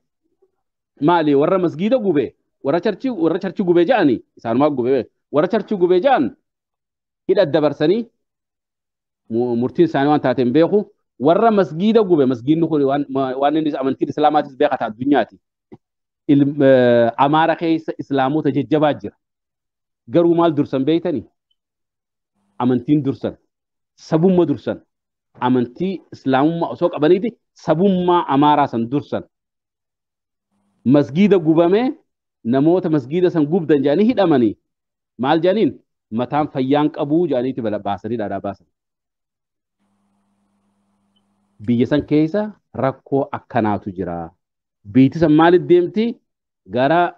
maali warra masgiida gube, warra churchii gube jedhani isaanumaa gube, warra churchii gube jedhan hidha dabarsanii murtiin isaanii waan taateen beeku. Warra masgiida gube, masgiidni kun waan inni amantiin islaamaatis beekata addunyaati. Amaara keessa islaamota jajjabaa jira. Garuu maal dursan beeytanii? Amantiin dursan, sabumma dursan, amantii islaamummaa osoo qabaniiti sabummaa Amaaraa san dursan. Masgiida gubame namoota masgiida san gubdan jedhanii hidhamanii maal jedhaniin mataan fayyaan qabuu jedhaniiti baasanii dhadhaa baasan. Biyya san keessa rakkoo akkanaatu jira. Biyyi san maaliif deemti? Gara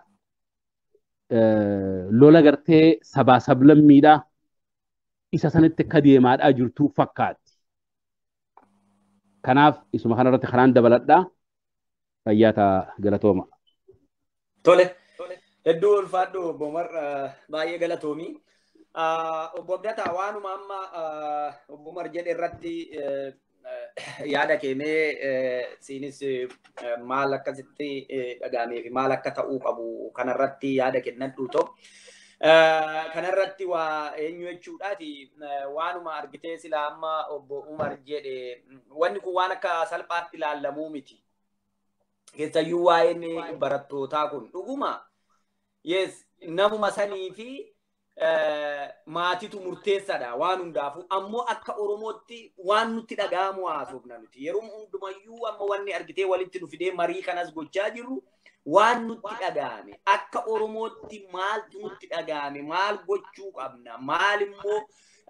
lola gartee sabaa sablammiidhaa isa sanitti akka deemaadhaa jirtu fakkaatti. Kanaaf isuma kanarratti karaan dabaladhaa. Fayyaa ta'a, galatooma. Tole. Hedduu ulfaadhu obbo Umar, baay'ee galatoomi. Obbo Abdataa, waanuma amma obbo Umar jedhe irratti yaada keenee siinis maal akkasitti dhagahamee fi maal akka ta'uu qabu kanarratti yaada kennadhu ta'u. Kanarratti waa eenyu jechuudhaati waanuma argitee sila amma obbo Umar jedhe wanni kun waan akka salphaatti ilaallamuu miti. Keessayyuu waa'een barattootaa kun dhuguma yes namuma sanii fi maatitu murteessaadha waan hundaafuu ammoo akka Oromootti waan nutti dhaga'amu haasofna nuti yeroo hundumayyuu amma wanni argitee walitti nu fidee marii kanas gochaa jirru waan nutti dhaga'ame akka Oromootti maaltu nutti dhaga'ame maal gochuu qabna maal immoo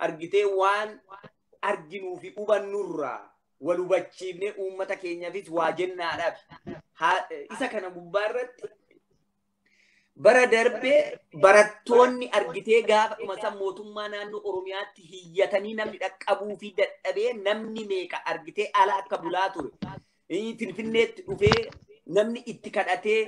argitee waan arginuu fi hubannurraa wal hubachiifnee uummata keenyaafis waa jennaadhaaf isa kana gubbaarratti bara darbee barattoonni argitee gaafa dhuma san mootummaa naannoo Oromiyaatti hiyyatanii namni dhaqqabuu fi dadhabee namni meeqa argitee ala akka bulaa ture. Finfinneetti dhufee namni itti kadhatee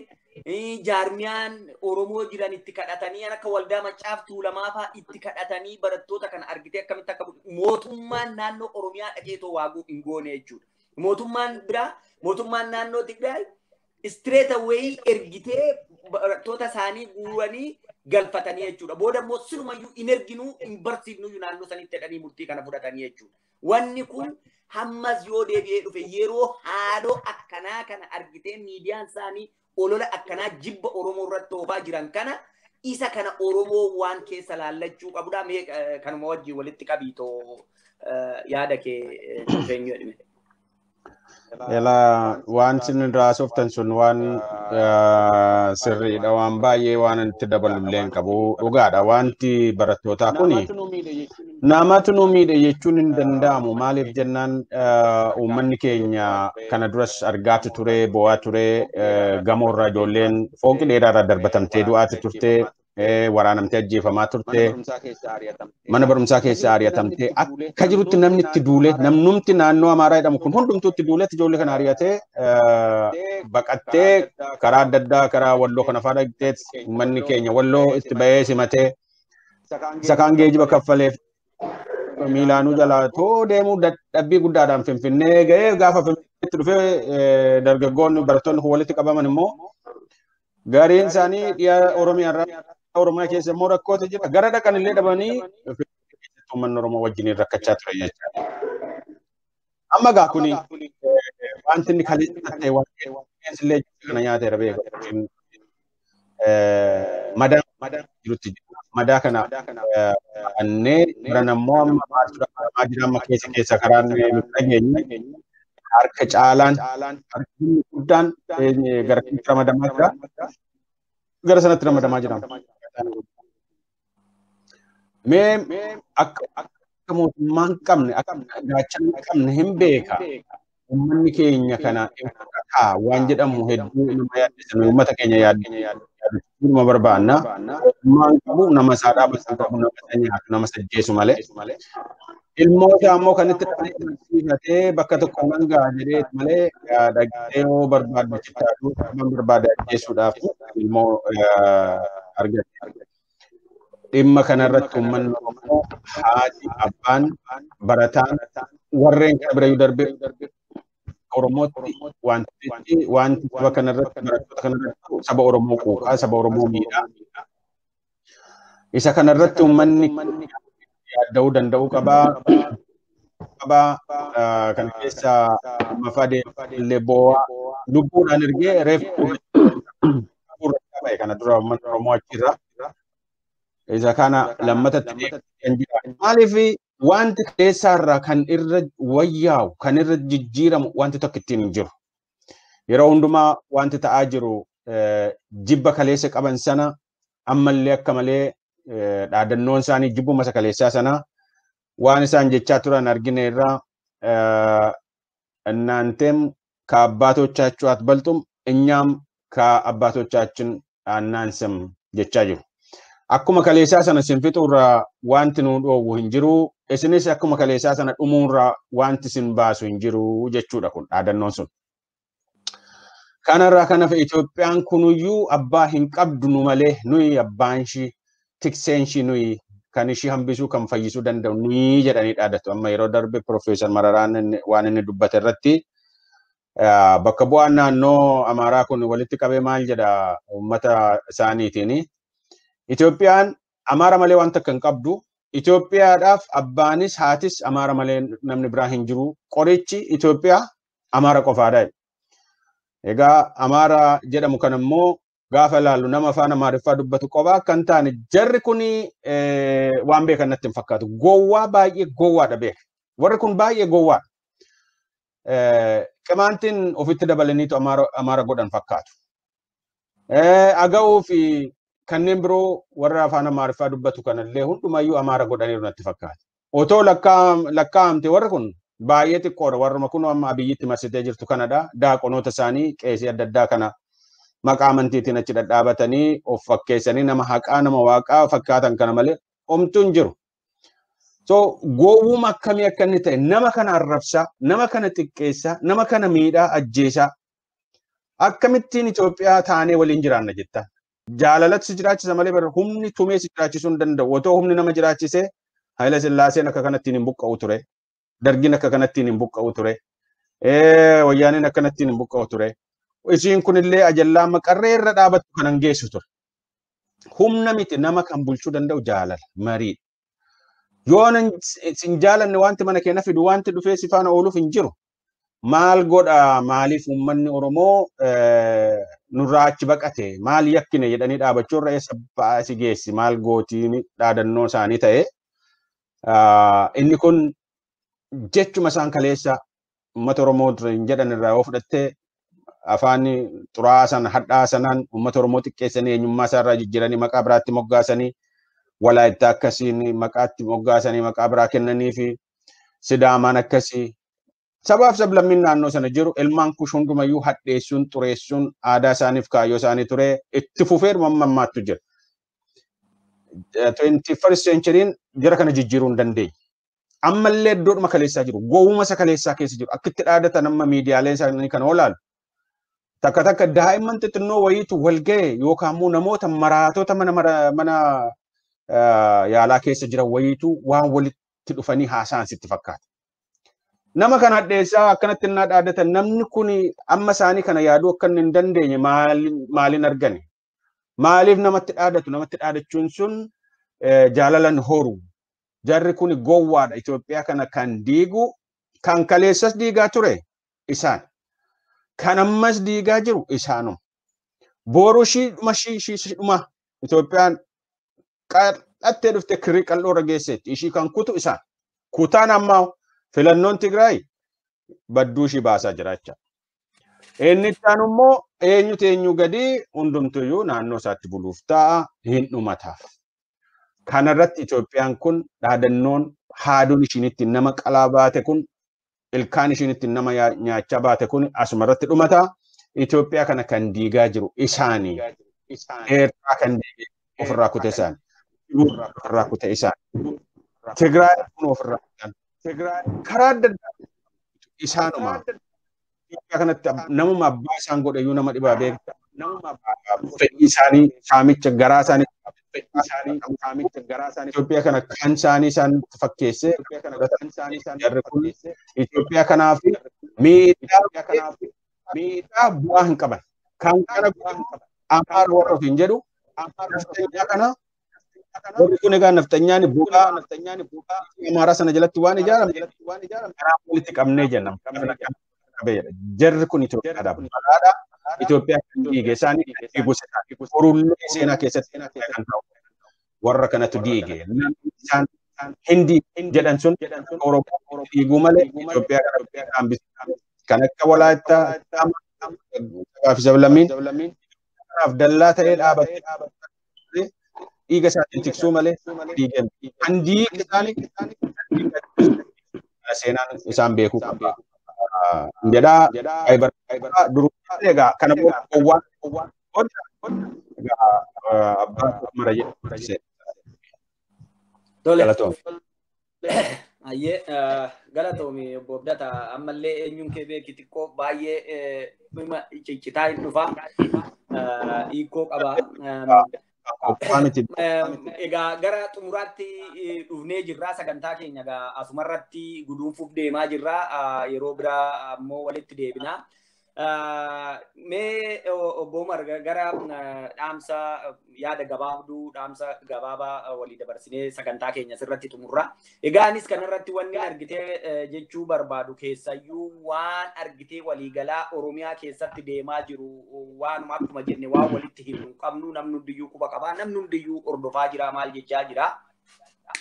jaarmiyaan Oromoo jiran itti kadhatanii akka waldaa Maccaaf Tuulamaa fa'aa itti kadhatanii barattoota kana argitee akkamitti akka mootummaan naannoo Oromiyaa dhaqeetoo waaguu hin goone jechuudha. Mootummaan biraa mootummaan naannoo Tigraay straight away ergitee barattoota isaanii guuranii galfatanii jechuudha. Booda immoo sirumayyuu hin erginuu hin barsiifnuu naannoo sanitti jedhanii murtii kana fudhatanii jechuudha. Wanni kun hammas yoo deebi'ee dhufe yeroo haaloo akkanaa kana argitee miidiyaan isaanii olola akkanaa jibba Oromoo irratti oofaa jiran kana isa kana Oromoo waan keessa laallachuu qabudha. Mee kanuma wajjin walitti qabiitoo yaada kee dhufeenyu jedhime. Ela waan isin irraa haasoftan sun waan sirriidha waan baay'ee waan itti dabalullee hin qabu dhugaadha wanti barattootaa kuni namatu nu miidhe jechuun hin danda'amu maaliif jennaan uummanni keenya kana duras argaatu ture bo'aa ture gamoorraa ijoolleen fooqii dheeraarraa darbatamtee du'aati turte waraanamtee ajjeefamaa turte mana barumsaa keessa ari'atamtee akka jirutti namni itti duule namnumti naannoo Amaaraa jedhamu kun hundumtuu itti duuletti ijoollee kana ari'atee baqattee karaa adda addaa karaa walloo kana fa'aa dhaqxee uummanni keenya walloo itti ba'ee simatee isa kaan geejiba kaffaleef miilaanuu jalaa too deemuu dadhabbii guddaadhaan Finfinnee ga'ee gaafa Finfinneetti dhufee dargaggoonni barattoonni kun walitti qabaman immoo gariin isaanii dhiya Oromiyaa irraa Oromiyaa keessa immoo rakkootu jira. Gara dhaqan illee dhabanii uummanni Oromoo wajjiniin rakkachaa ture jechaadha. Amma gaa kuni wanti inni kaleessa ta'e waan illee kana nyaateera beeku. Madaa jirutti jira. Madaa kana annee baran ammoo amma maaltu dhaqamaa jira amma keessa keessa karaan nuti dhageenye harka caalaan harki guddaan gara kanatti ramadamaa jira. Gara sanatti ramadamaa jira. Mee akka mootummaa hin qabne akka gaachana hin qabne hin beeka. Uummanni keenya kana waan jedhamu hedduu nama yaaddisa. Uummata keenya yaaddisuu nama barbaanna. Mootummaa hin qabu nama isaa dhaabbatu qabu nama isa nyaatu nama isa ajjeesu malee. Ilmoota ammoo kan itti dhaabbatee bakka tokko nan ga'a jedhee malee dhaqxee yoo barbaadde chittaadhu kan barbaade ajjeesuudhaaf ilmoo argate. Dhimma kanarratti uummanni Oromoo haati abbaan barataan warreen kana birayyuu darbee Oromootti wanti saba kanarratti barattoota kanarratti saba Oromoo quuqaa saba Oromoo miidhaa. Isa kanarratti uummanni yaadda'uu danda'uu qabaa. Qabaa kana keessa lammaffaa deemee boo'aa lubbuudhaan ergee reefu ba'e kana dura uummanni Oromoo achirra. Isa kana lammatatti kan jira. Maaliif wanti keessaarraa kan irra wayyaa'u kan irra jijjiiramu wanti tokko ittiin hin jiru. Yeroo hundumaa wanti ta'aa jiru jibba kaleessa qaban sana ammallee akka malee dhaadannoon isaanii jibbuma isa kaleessaa sana waan isaan jechaa turan argine irraa እናንተም ከአባቶቻችሁ አትበልጡም እኛም ከአባቶቻችን አናንስም jechaa jiru. Akkuma kaleessaa sana isin fixuurraa wanti nu dhoowwu hin jiru isinis akkuma kaleessaa sana dhumuurraa wanti isin baasu hin jiru jechuudha kun dhaadannoon sun. Kanarraa kan hafe Itoophiyaan kunuyyuu abbaa hin qabdu nu malee nuyi abbaan ishii tikseen ishii nuyi kan ishii hambisuu kan fayyisuu danda'u nuyi jedhanii dhaadatu. Amma yeroo darbe Profeesar Mararaan waan inni dubbate irratti bakka bu'aan naannoo Amaaraa kun walitti qabee maal jedha uummata isaaniitiin. Itoophiyaan Amaara malee waan takka hin qabdu. Itoophiyaadhaaf abbaanis haatis Amaara malee namni biraa hin jiru. Qorichi Itoophiyaa Amaara qofaadha. Egaa Amaara jedhamu kan immoo gaafa ilaallu nama afaan Amaariffaa dubbatu qofaa akka hin taane jarri kun waan beekan natti hin fakkaatu. Gowwaa baay'ee gowwaadha beeka. Warri kun baay'ee gowwaadha. Qimaantiin ofitti dabalaniitu Amaara godhan fakkaatu. Aga'uu fi kanneen biroo warra afaan Amaariffaa dubbatu kanallee hundumayyuu Amaara godhaniiru natti fakkaata. Otoo lakkaa'amte warri kun baay'ee xiqqoodha. Warruma kun amma Abiyyitti marsitee jirtu kanadha. Daaqonoota isaanii qeesii adda addaa kana maqaa amantiitiin achi dhadhaabatanii of fakkeessanii nama haqaa nama waaqaa fakkaatan kana malee homtuu hin jiru. So gowwuma akkamii akka inni ta'e nama kana arrabsaa, nama kana xiqqeessaa, nama kana miidhaa, ajjeesaa akkamittiin Itoophiyaa taanee waliin jiraanna jetta. Jaalalatti si jiraachisa malee bara humni tumee si jiraachisuu hin danda'u. Otoo humni nama jiraachisee Haayila Sillaaseen akka kanattiin hin buqqa'u ture. Dargiin akka kanattiin hin buqqa'u ture. Wayyaaneen akkanattiin hin buqqa'u ture. Isiin kunillee ajallaa maqarree irra dhaabattu kanan geessu ture. Humna miti nama kan bulchuu danda'u jaalala, marii. Yoo sin jaalanne wanti mana keenya fidu wanti dhufee si faana ooluuf hin jiru. Maal godha maaliif uummanni Oromoo nurraa achi baqate maal yakkine jedhanii dhaabachuu irra eessa ba'aa si geessi maal gootiin dhaadannoo isaanii ta'e. Inni kun jechuma isaan kaleessa uummata Oromoo hin jedhan irraa yoo fudhattee afaan xuraa'aa sana hadhaa sanaan uummata Oromoo xiqqeessanii eenyummaa isaarraa jijjiiranii maqaa biraatti moggaasanii Walaayittaa akkasiin maqaatti moggaasanii maqaa biraa kennanii fi Sidaamaan akkasii sabaaf sablammiin naannoo sana jiru ilmaan kush hundumayyuu hadheessuun xureessuun aadaa isaaniif kaayyoo isaanii ture itti fufee amma ammaattu jira. 21st century'n jara kana jijjiiruu hin dandeenye. Ammallee iddoodhuma kaleessaa jiru. Gowwuma isa kaleessaa keessa jiru. Akkitti dhaadatan amma miidiyaaleen isaanii kana olaalu. Takka takka daa'imman xixinnoo wayiitu wal ga'e yookaan immoo namoota maraatota mana yaalaa keessa jiran wayiitu waan walitti dhufanii haasa'an sitti fakkaata. Nama kana hadheessaa akkanatti innaa dhaadatan namni kun amma isaanii kana yaaduu akka hin dandeenye maaliin argani? Maaliif namatti dhaadatu? Namatti dhaadachuun sun jaalalan horu. Jarri kun gowwaadha. Itoophiyaa kana kan diigu kan kaleessas diigaa ture isaan. Kan ammas diigaa jiru isaanuma. Booruu shiidhuma shiidhuma Itoophiyaan qal'attee dhufte kirrii qal'oo irra geesseetti. Ishii kan kutu isaan. Kutaan ammaa filannoon Tigraay badduu ishii baasaa jiraachaa. Inni itti aanu immoo eenyutu eenyu gadi hundumtuyyuu naannoo isaatti buluuf ta'a hin dhumataaf. Kanarratti Itoophiyaan kun dhaadannoon haaduun ishiin ittiin nama qalaa baate kun ilkaan ishiin ittiin nama nyaachaa baate kun asumarratti dhumata. Itoophiyaa kana kan diigaa jiru isaanii. Eertiraa kan diigee ofirraa kute isaanii. Ofirraa kute isaanii. Tigraay kun ofirraa kutan. Karaa adda addaa isaanuma. Itoophiyaa kanatti namuma abbaa isaan godhe iyyuu nama dhibaa beekta. Fedhii isaanii saamicha garaa isaanii Itoophiyaa kana kan isaanii isaan fakkeessee jarri kun Itoophiyaa kanaaf miidhaa bu'aa hin qaban. Kan kana Amaara warra ofiin jedhu nafxanyaa kana warri kun egaa nafxanyaan bu'aa Amaaraa sana jalatti waan ijaarame karaa walitti qabnee jenna. Jarri kun Itoophiyaadhaaf balaadha. Itoophiyaa kan diige isaanii kan diigu isaanii horullee seenaa keessatti kan ta'u warra kanatu diige. Isaan Hindii jedhan sun Oromoo diiguu malee Itoophiyaa kana hambisuu kan akka Walaayittaa sabaa fi sablammiin kanaaf dallaa ta'ee dhaabatee dhiiga isaatiin tiksuu malee diigee kan diige isaanii seenaan isaan beekuu qaba. Jedhaa duruu egaa kana booda gowwaan egaa abbaan mara jedhu. Tole. Ayyee galatoomi obbo Abdataa ammallee eenyuun kee beeki xiqqoo baay'ee ciccitaa hin dhufa hiikoo qaba. Egaa gara xumuraatti dhufnee jirraa sagantaa keenya egaa asumarratti guduunfuuf deemaa jirraa yeroo biraa ammoo walitti deebinaa. Mee obbo Umar gara dhaamsa yaada gabaabduu dhaamsa gabaabaa walii dabarsinee sagantaa keenya sirratti xumurra. Egaa anis kanarratti wanni argitee jechuu barbaadu keessayyuu waan argitee waliigalaa Oromiyaa keessatti deemaa jiru waanuma akkuma jenne waan walitti himnu qabnu namni hundiyyuu quba qabaa namni hundiyyuu hordofaa jira maal jechaa jira.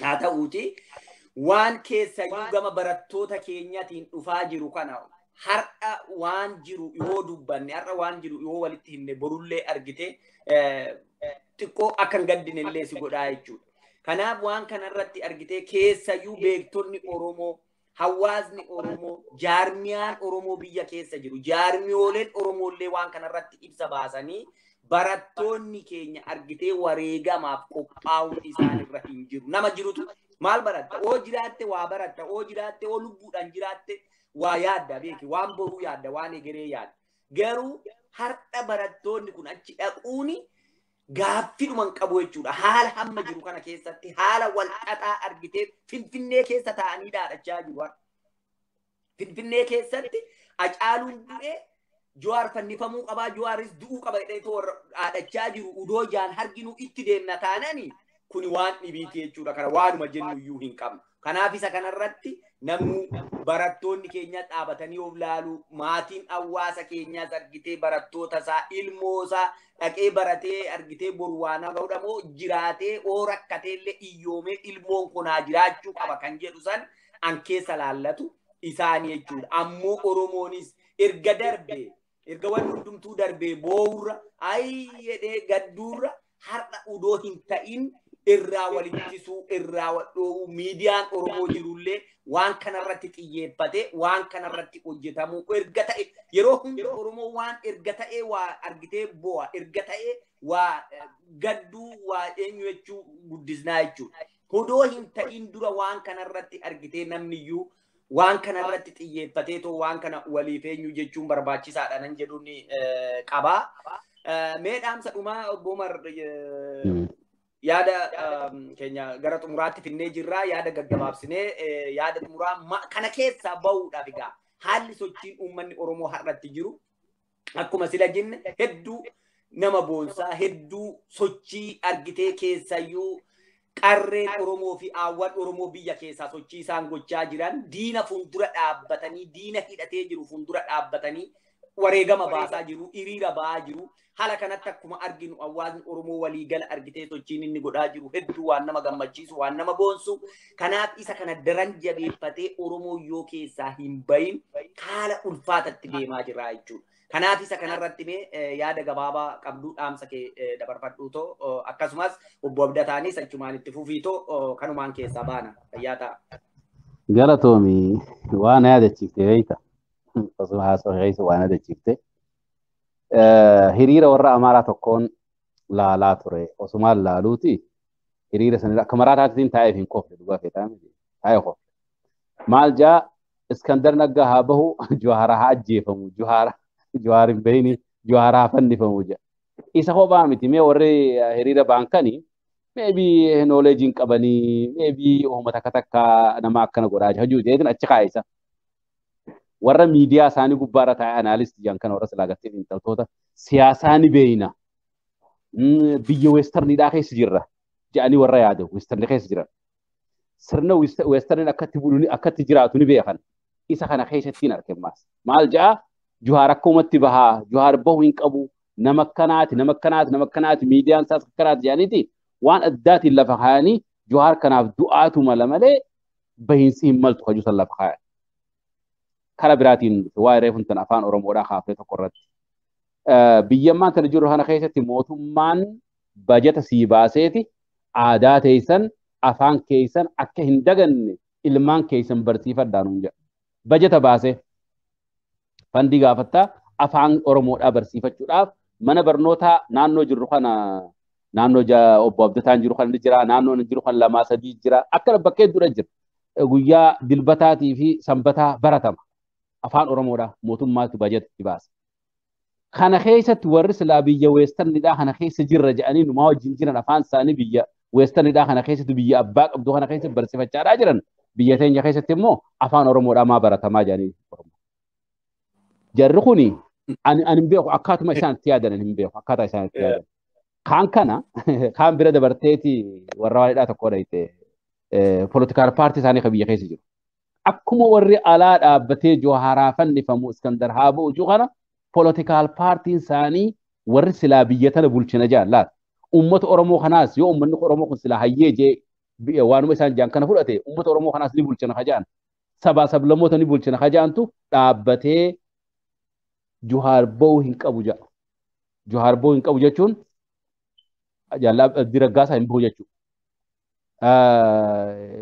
Haa ta'uuti waan keessayyuu gama barattoota keenyatiin dhufaa jiru kana har'a waan jiru yoo dubbanne har'a waan jiru yoo walitti himne borullee argite xiqqoo akka hin gaddinellee si godhaa jechuudha. Kanaaf waan kanarratti argite keessayyuu beektonni Oromoo, hawaasni Oromoo, jaarmiyaan Oromoo biyya keessa jiru, jaarmiyooleen Oromoollee waan kanarratti ibsa baasanii barattoonni keenya argitee wareegamaaf qophaa'uun isaanirra hin jiru. Nama jirutu maal baratta? Oo jiraatte waa baratta, oo jiraatte, oo lubbuudhaan jiraatte waa yaadda beeki, waan boruu yaadda, waan egeree yaadda. Garuu har'a barattoonni kun achi dhaquuni gaaffidhuma hin qabu jechuudha. Haala hamma jiru kana keessatti haala wal xaxaa argitee Finfinnee keessa taa'anii dhaadhachaa jiru. Finfinnee keessatti Hacaaluun du'ee Jawaar fannifamuu qabaa, Jawaaris du'uu qaba jedhee warra dhaadhachaa jiru udoo jaan harginuu itti deemna taanani kuni waan dhibiiti jechuudha. Kana waanuma jennu iyyuu hin qabnu. Kanaaf isa kanarratti namnu barattoonni keenya dhaabatanii of laalu, maatiin hawaasa keenyaas argitee barattoota isaa, ilmoo isaa dhaqee baratee argitee boru waan godhamoo jiraatee oo rakkatee illee iyyoomee ilmoon kunaa jiraachuu qaba kan jedhu san an keessa laallatu isaanii jechuudha. Ammoo Oromoonis erga darbee erga wanni hundumtuu darbee boowurra ayi jedhee gadduurra har'a udoo hin ta'in irraa walittisuu irraa wal dhoowuu miidiyaan Oromoo jirullee waan kanarratti xiyyeeffate waan kanarratti hojjetamuu erga ta'e yeroo hunda Oromoo waan erga ta'e waa argitee bo'a erga ta'e waa gadduu waa eenyu jechuu guddisnaa jechuudha. Odoo hin ta'in dura waan kanarratti argitee namniyyuu waan kanarratti xiyyeeffatee too waan kana waliif eenyu jechuun barbaachisaadha nan jedhuun qabaa. Mee dhaamsa dhumaa obbo Umar yaada keenya gara xumuraatti finnee jirra yaada gaggabaabsinee yaada xumuraa kana keessaa bahuudhaaf egaa haalli sochiin uummanni Oromoo har'atti jiru akkuma sila jenne hedduu nama boonsaa hedduu sochii argitee keessayyuu qarreen Oromoo fi aawwan Oromoo biyya keessaa sochii isaan gochaa jiran diina fuuldura dhaabbatanii diina hidhatee jiru fuuldura dhaabbatanii wareegama baasaa jiru, hiriira ba'aa jiru. Haala kanatti akkuma arginu hawaasni Oromoo waliigala argitee sochiin inni godhaa jiru hedduu waan nama gammachiisu, waan nama boonsu. Kanaaf isa kana daran jabeeffatee Oromoo yoo keessaa hin bahin haala ulfaatatti deemaa jira jechuudha. Kanaaf isa kanarratti mee yaada gabaabaa qabduu dhaamsa kee dabarfadhuutoo akkasumas obbo Abdataanis achumaan itti fufiitoo kanumaan keessaa baana. Fayyaa ta'a. Galatoomi waan yaadachiifte beekta. Osuma haasawaa keessa waan yaadachiifte. Hiriira warra Amaaraa tokkoon laalaa ture. Osumaan laaluuti hiriira sanirra akka maraa taataatiin taa'eef hin kofle dhugaa feetaa miti. Taa'ee kofle. Maal jaa Iskandar Naggaa haa bahu Jawaar haa ajjeefamu Jawaar hin bahini Jawaar haa fannifamu jedha. Isa kophaa miti mee warri hiriira baankanii maybe knowledge hin qabanii maybe uummata takka takka nama akkana godhaa jira jedhin achi kaa'isa. Warra miidiyaa isaanii gubbaarra taa'ee anaalisti jedhan kana warra silaa gartee xiinxaltoota siyaasaa ni beeyna. Biyya weestarniidhaa keessa jirra jedhanii warra yaadu weestarni keessa jiran. Sirna weestarniin akkatti bulu akkatti jiraatu ni beekan. Isa kana keessatti hin argamaas. Maal ja'a Jawaar akkumatti bahaa Jawaar bahuu hin qabu nama akkanaati nama akkanaati nama akkanaati miidiyaan isaas akkanaati jedhaniiti waan addaatiin lafa kaayanii Jawaar kanaaf du'aatu mala malee bahiinsi hin maltu hajuu san lafa kaayan. Kara biraatiin waa'ee reefuun tan afaan Oromoodhaa kaafee tokko irratti. Biyyammaan tana jiru kana keessatti mootummaan bajata sii baaseeti aadaa teessan afaan keessan akka hin daganne ilmaan keessan barsiifadhaa nuun jedha. Bajata baasee fandii gaafattaa afaan Oromoodhaa barsiifachuudhaaf mana barnootaa naannoo jirru kana naannoo obbo Abdataan jiru kana ni jira naannoo jiru kana 2 3 jira akka bakkee hedduudha jira. Guyyaa dilbataatii fi sanbataa baratama. Afaan Oromoodhaa mootummaatu bajata itti baasa. Kana keessatti warri silaa biyya weestarniidhaa kana keessa jirra jedhanii numaa wajjin jiran afaan isaanii biyya weestarniidhaa kana keessatti biyya abbaa qabdu kana keessatti barsiifachaadhaa jiran biyya teenya keessatti immoo afaan Oromoodhaa maa baratamaa jedhanii. Jarri kuni Ani hin beeku akkaatuma isaan itti yaadan hin beeku akkaataa isaan itti yaadan. Kaan kana kaan bira dabarteeti warra waanidhaa tokko dhayite politikaal paartii isaanii kan biyya keessa jiru. Akkuma warri alaa dhaabbatee Jawaaraa fannifamu Iskandar haa ba'u jiru kana politikaal paartiin isaanii warri silaa biyya tana bulchina jaallaata. Uummata Oromoo kanaas yoo uummanni Oromoo kun silaa hayyee jee waanuma isaan jaan kana fudhate uummata Oromoo kanaas ni bulchina hajaan. Sabaa sablammoota ni bulchina hajaantu dhaabbatee Jawaar ba'uu hin qabu jedha. Jawaar ba'uu hin qabu jechuun jaallaa Abdii Raggaasaa hin bahu jechuudha.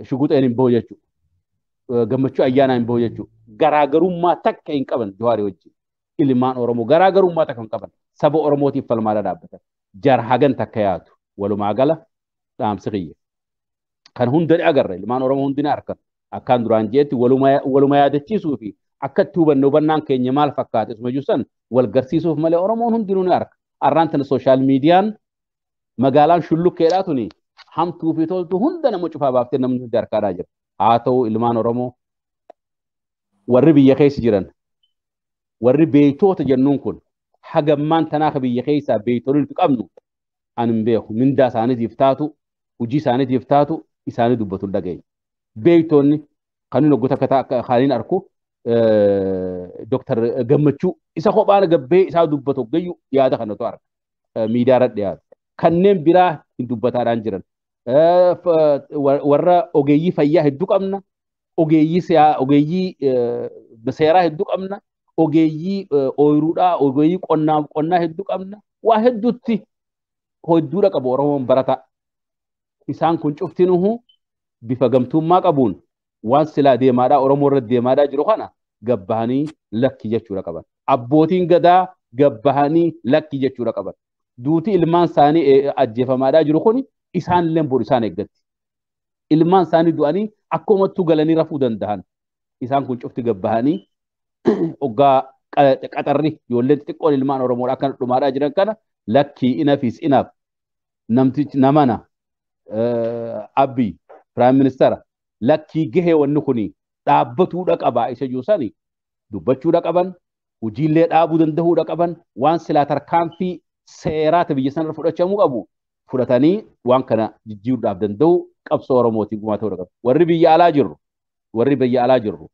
Shuguxeen hin bahu jechuudha. Gammachuu Ayyaanaa hin bahu jechuudha. Garaagarummaa takka hin qaban Jawaarii wajjin. Ilmaan Oromoo garaagarummaa takka hin qaban. Saba Oromootiif falmaadha dhaabbatan. Jara hagan takka yaatu. Walumaa gala dhaamsi qiyya. Kan hunda ni agarra. Ilmaan Oromoo hundi ni argan. Akkaan duraan jeetti waluma yaadachiisuu fi akka itti hubanne hubannaan keenya maal fakkaate isuma jiru wal garsiisuuf malee Oromoon hundinuu ni arga. Arraan tana sooshaal miidiyaan magaalaan shulluqqeedhaa tuni hamtuu fi toltu hunda nama cufaa baaftee namni hundi harkaadhaa jira. Haa ta'u ilmaan Oromoo warri biyya keessa jiran warri beeytoota jennuun kun hagammaan tanaa ka biyya keessaa beeytonni nuti qabnu ani hin beeku mindaa isaaniitiif taatu hojii isaaniitiif taatu isaanii dubbatu hin dhageenye. Beeytonni kan inni hoggoota akka kaaniin arku Dooktar Gammachuu isa kophaan gabbee isaa dubbatu hoggayyuu yaada kanatu arga. Miidiyaa irra dhiyaatu. Kanneen biraa hin dubbataadhaan jiran. Warra ogeeyyii fayyaa hedduu qabna. Ogeeyyii seeraa hedduu qabna. Ogeeyyii ooyiruudhaa, ogeeyyii qonnaa hedduu qabna. Waa hedduutti hedduudha qabu Oromoon barataa. Isaan kun cuftinuhu bifa gamtummaa qabuun waan silaa deemaadhaa Oromoo irra deemaadhaa jiru kana gabbahanii lakki jechuudha qaban. Abbootiin gadaa gabbahanii lakki jechuudha qaban. Duuti ilmaan isaanii ajjeefamaadhaa jiru kun isaan illee boru isaan eeggatti. Ilmaan isaanii du'anii akkumattuu galanii rafuu danda'an. Isaan kun cufti gabbahanii hoggaa qaxarri ijoolleen xixiqqoon ilmaan Oromoodhaa akkana dhumaadhaa jiran kana lakkii inafiis inaaf namtichi namana Abiy Prime Minister lakkii gahee wanni kuni dhaabbatuudha qaba isa jiru sani dubbachuudha qaban hojiilee dhaabuu danda'uudha qaban waan silaa tarkaanfii seeraata biyya sanarra fudhachamuu qabu fudhatanii waan kana jijjiiruudhaaf danda'u qabsoo Oromootiin gumaa ta'uudha qabu. Warri biyya alaa jirru warri biyya alaa jirru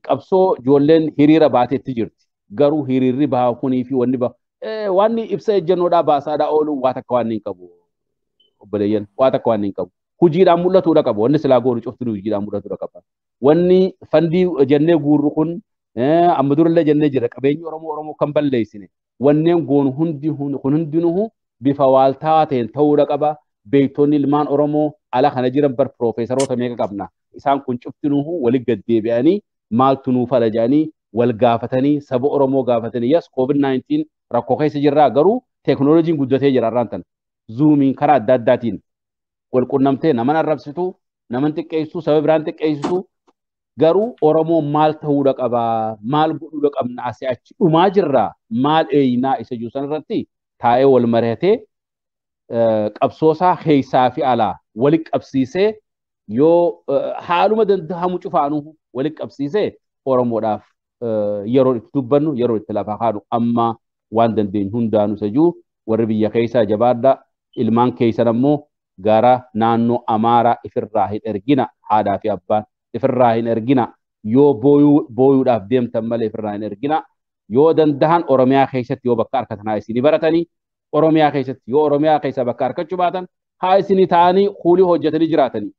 qabsoo ijoolleen hiriira baateetti jirti. Garuu hiriirri bahaa kunii fi wanni wanni ibsa ejjennoodhaa baasaadhaa oolu waa takka waan hin qabu. Obboleeyyan waa takka waan hin qabu. Hojiidhaan mul'atuudha qaba. Wanni silaa goonu cuftuu hojiidhaan mul'atuudha qaba. Wanni fandii jennee guurru kun amma durallee jennee jira. Qabeenyi Oromoo Oromoo kan balleessine. Wanneen goonu hundi kun hundinuu bifa waaltaa ta'een ta'uudha qaba. Beektonni ilmaan Oromoo ala kana jiran bar piroofeesaroota meeqa qabna. Isaan kun cuftinuu walitti gaddeebi'anii maaltu nuu fala jedhanii wal gaafatanii saba Oromoo gaafatanii yes COVID-19 rakkoo keessa jirraa garuu teekinooloojiin guddatee jira har'aan tana. Zuumiin karaa adda addaatiin wal qunnamtee nama arrabsitu, nama xiqqeessitu, saba biraan xiqqeessitu garuu Oromoo maal ta'uudha qabaa, maal godhuudha qabna asii achi dhumaa jirraa, maal eeyinaa isa jiru sanarratti taa'ee wal mari'atee qabsoosaa keessaa fi alaa walitti qabsiisee yoo haaluma danda'amu cufaanuu walitti qabsiisee Oromoodhaaf yeroo itti dubbannu yeroo itti lafaa kaanu amma waan dandeenyu hundaanuu isa jiru warri biyya keessaa jabaadha. Ilmaan keessan ammoo gara naannoo Amaaraa ifirraa hin ergina haadhaa fi abbaan ifirraa hin ergina yoo booyuudhaaf deemtan malee ifirraa hin ergina yoo dandahan Oromiyaa keessatti yoo bakka harkatan haa isinii baratanii Oromiyaa keessatti yoo Oromiyaa keessa bakka harkachuu baatan haa isinii ta'anii kuulii hojjetanii jiraatanii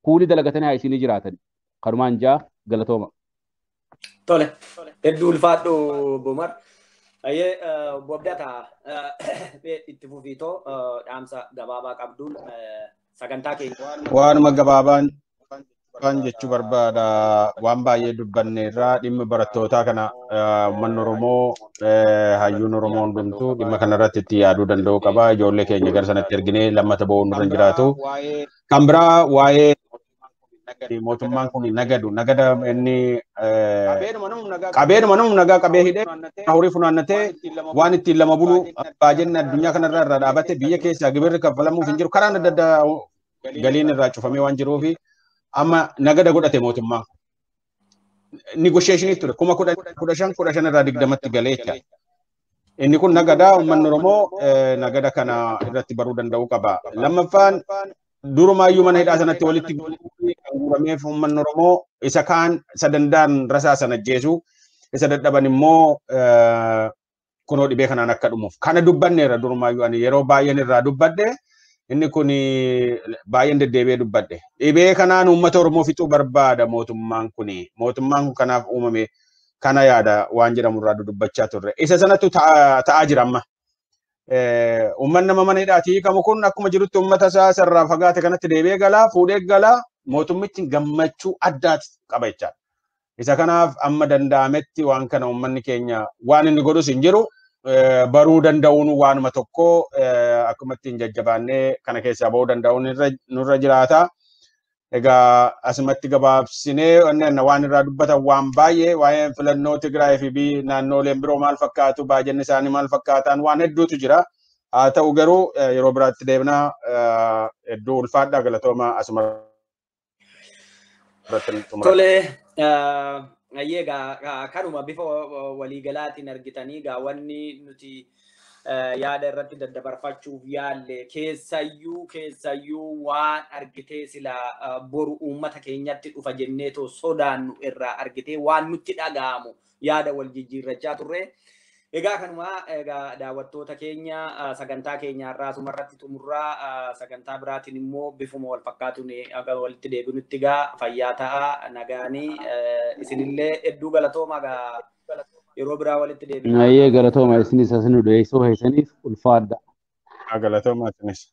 kuulii dalagatanii haa isinii jiraatanii kanumaan jaa galatooma. Tole hedduu ulfaadhu Bomar. Ayyee obbo Abdataa itti fufiitoo dhaamsa gabaabaa qabduun sagantaa keenya. Waanuma gabaabaan waan jechuu barbaada waan baay'ee dubbanne irraa dhimma barattootaa kana uummanni Oromoo hayyuun Oromoo hundumtuu dhimma kanarratti itti yaaduu danda'uu qaba. Ijoollee keenya gara sanatti erginee lammata ba'uun nurra hin jiraatu. Kan biraa waa'ee mootummaan kun nagadu nagada inni qabeenuma namu nagaa qabee hidhee horii funaannatee waan ittiin lama bulu baajenni addunyaa kanarraa irraa dhaabate biyya keessaa gibirri kaffalamuuf hin jiru karaan adda addaa galiin irraa cufamee waan jiruufi amma nagada godhate mootummaan. Negotiation ture 15,000 15 irraa 20tti galee jecha. Inni kun nagadaa uummanni Oromoo nagada kana irratti baruu danda'uu qaba. Lammaffaan, durumaayyuu mana hidhaa sanatti walitti kan guurameef uummanni Oromoo isa kaan isa danda'an rasaasan ajjeesu, isa dadhaban immoo kunoo dhibee kanaan akka dhumuuf. Kana dubbanneera durumaayyuu, ani yeroo baay'een irraa dubbadhe, inni kun baay'een deddeebi'ee dubbadhe. Dhibee kanaan uummata Oromoo fixuu barbaada mootummaan kuni. Mootummaan kun kanaaf uumame, kana yaada waan jedhamu irraa dubbachaa turre. Isa sanattu ta'aa jira amma. Uummanni nama mana hidhaatii hiikamu kun akkuma jirutti uummata isaa sarraa fagaate kanatti deebi'ee galaa, fuudhee galaa, mootummichi gammachuu addaati qaba jechaadha. Isa kanaaf amma danda'ametti waan kana uummanni keenya waan inni godhus hin jiru, baruu danda'uun waanuma tokko, akkuma ittiin jajjabaannee kana keessaa bahuu danda'uun nurra jiraata. Egaa asumatti gabaabsinee waan irraa dubbatan waan baay'ee, waa'een filannoo Tigraay fi naannooleen biroo maal fakkaatu, baajanni isaanii maal fakkaataan, waan hedduutu jira. Haa ta'u garuu yeroo biraatti deemnaa. Hedduu ulfaadhaa, galatooma, asuma. Tole, egaa kanuma bifa waliigalaatiin argitanii, egaa wanni nuti yaada irratti daddabarfachuuf yaalle keessayyuu waan argitee sila boru uummata keenyatti dhufa jenneetoo sodaannu irraa argitee waan nutti dhaga'amu yaada wal jijjiirrachaa turre. Egaa kanuma, egaa daawwattoota keenya, sagantaa keenya irraa asumarratti xumurraa. Sagantaa biraatiin immoo bifuma wal fakkaatuun aga walitti deebinutti egaa fayyaa ta'a, nagaanii. Isinillee hedduu galatooma, egaa yeroo biraa walitti deebina. Ayyee, galatooma isinis, asin nu dhiyeessuu keessaniif ulfaadha. Galatooma isinis.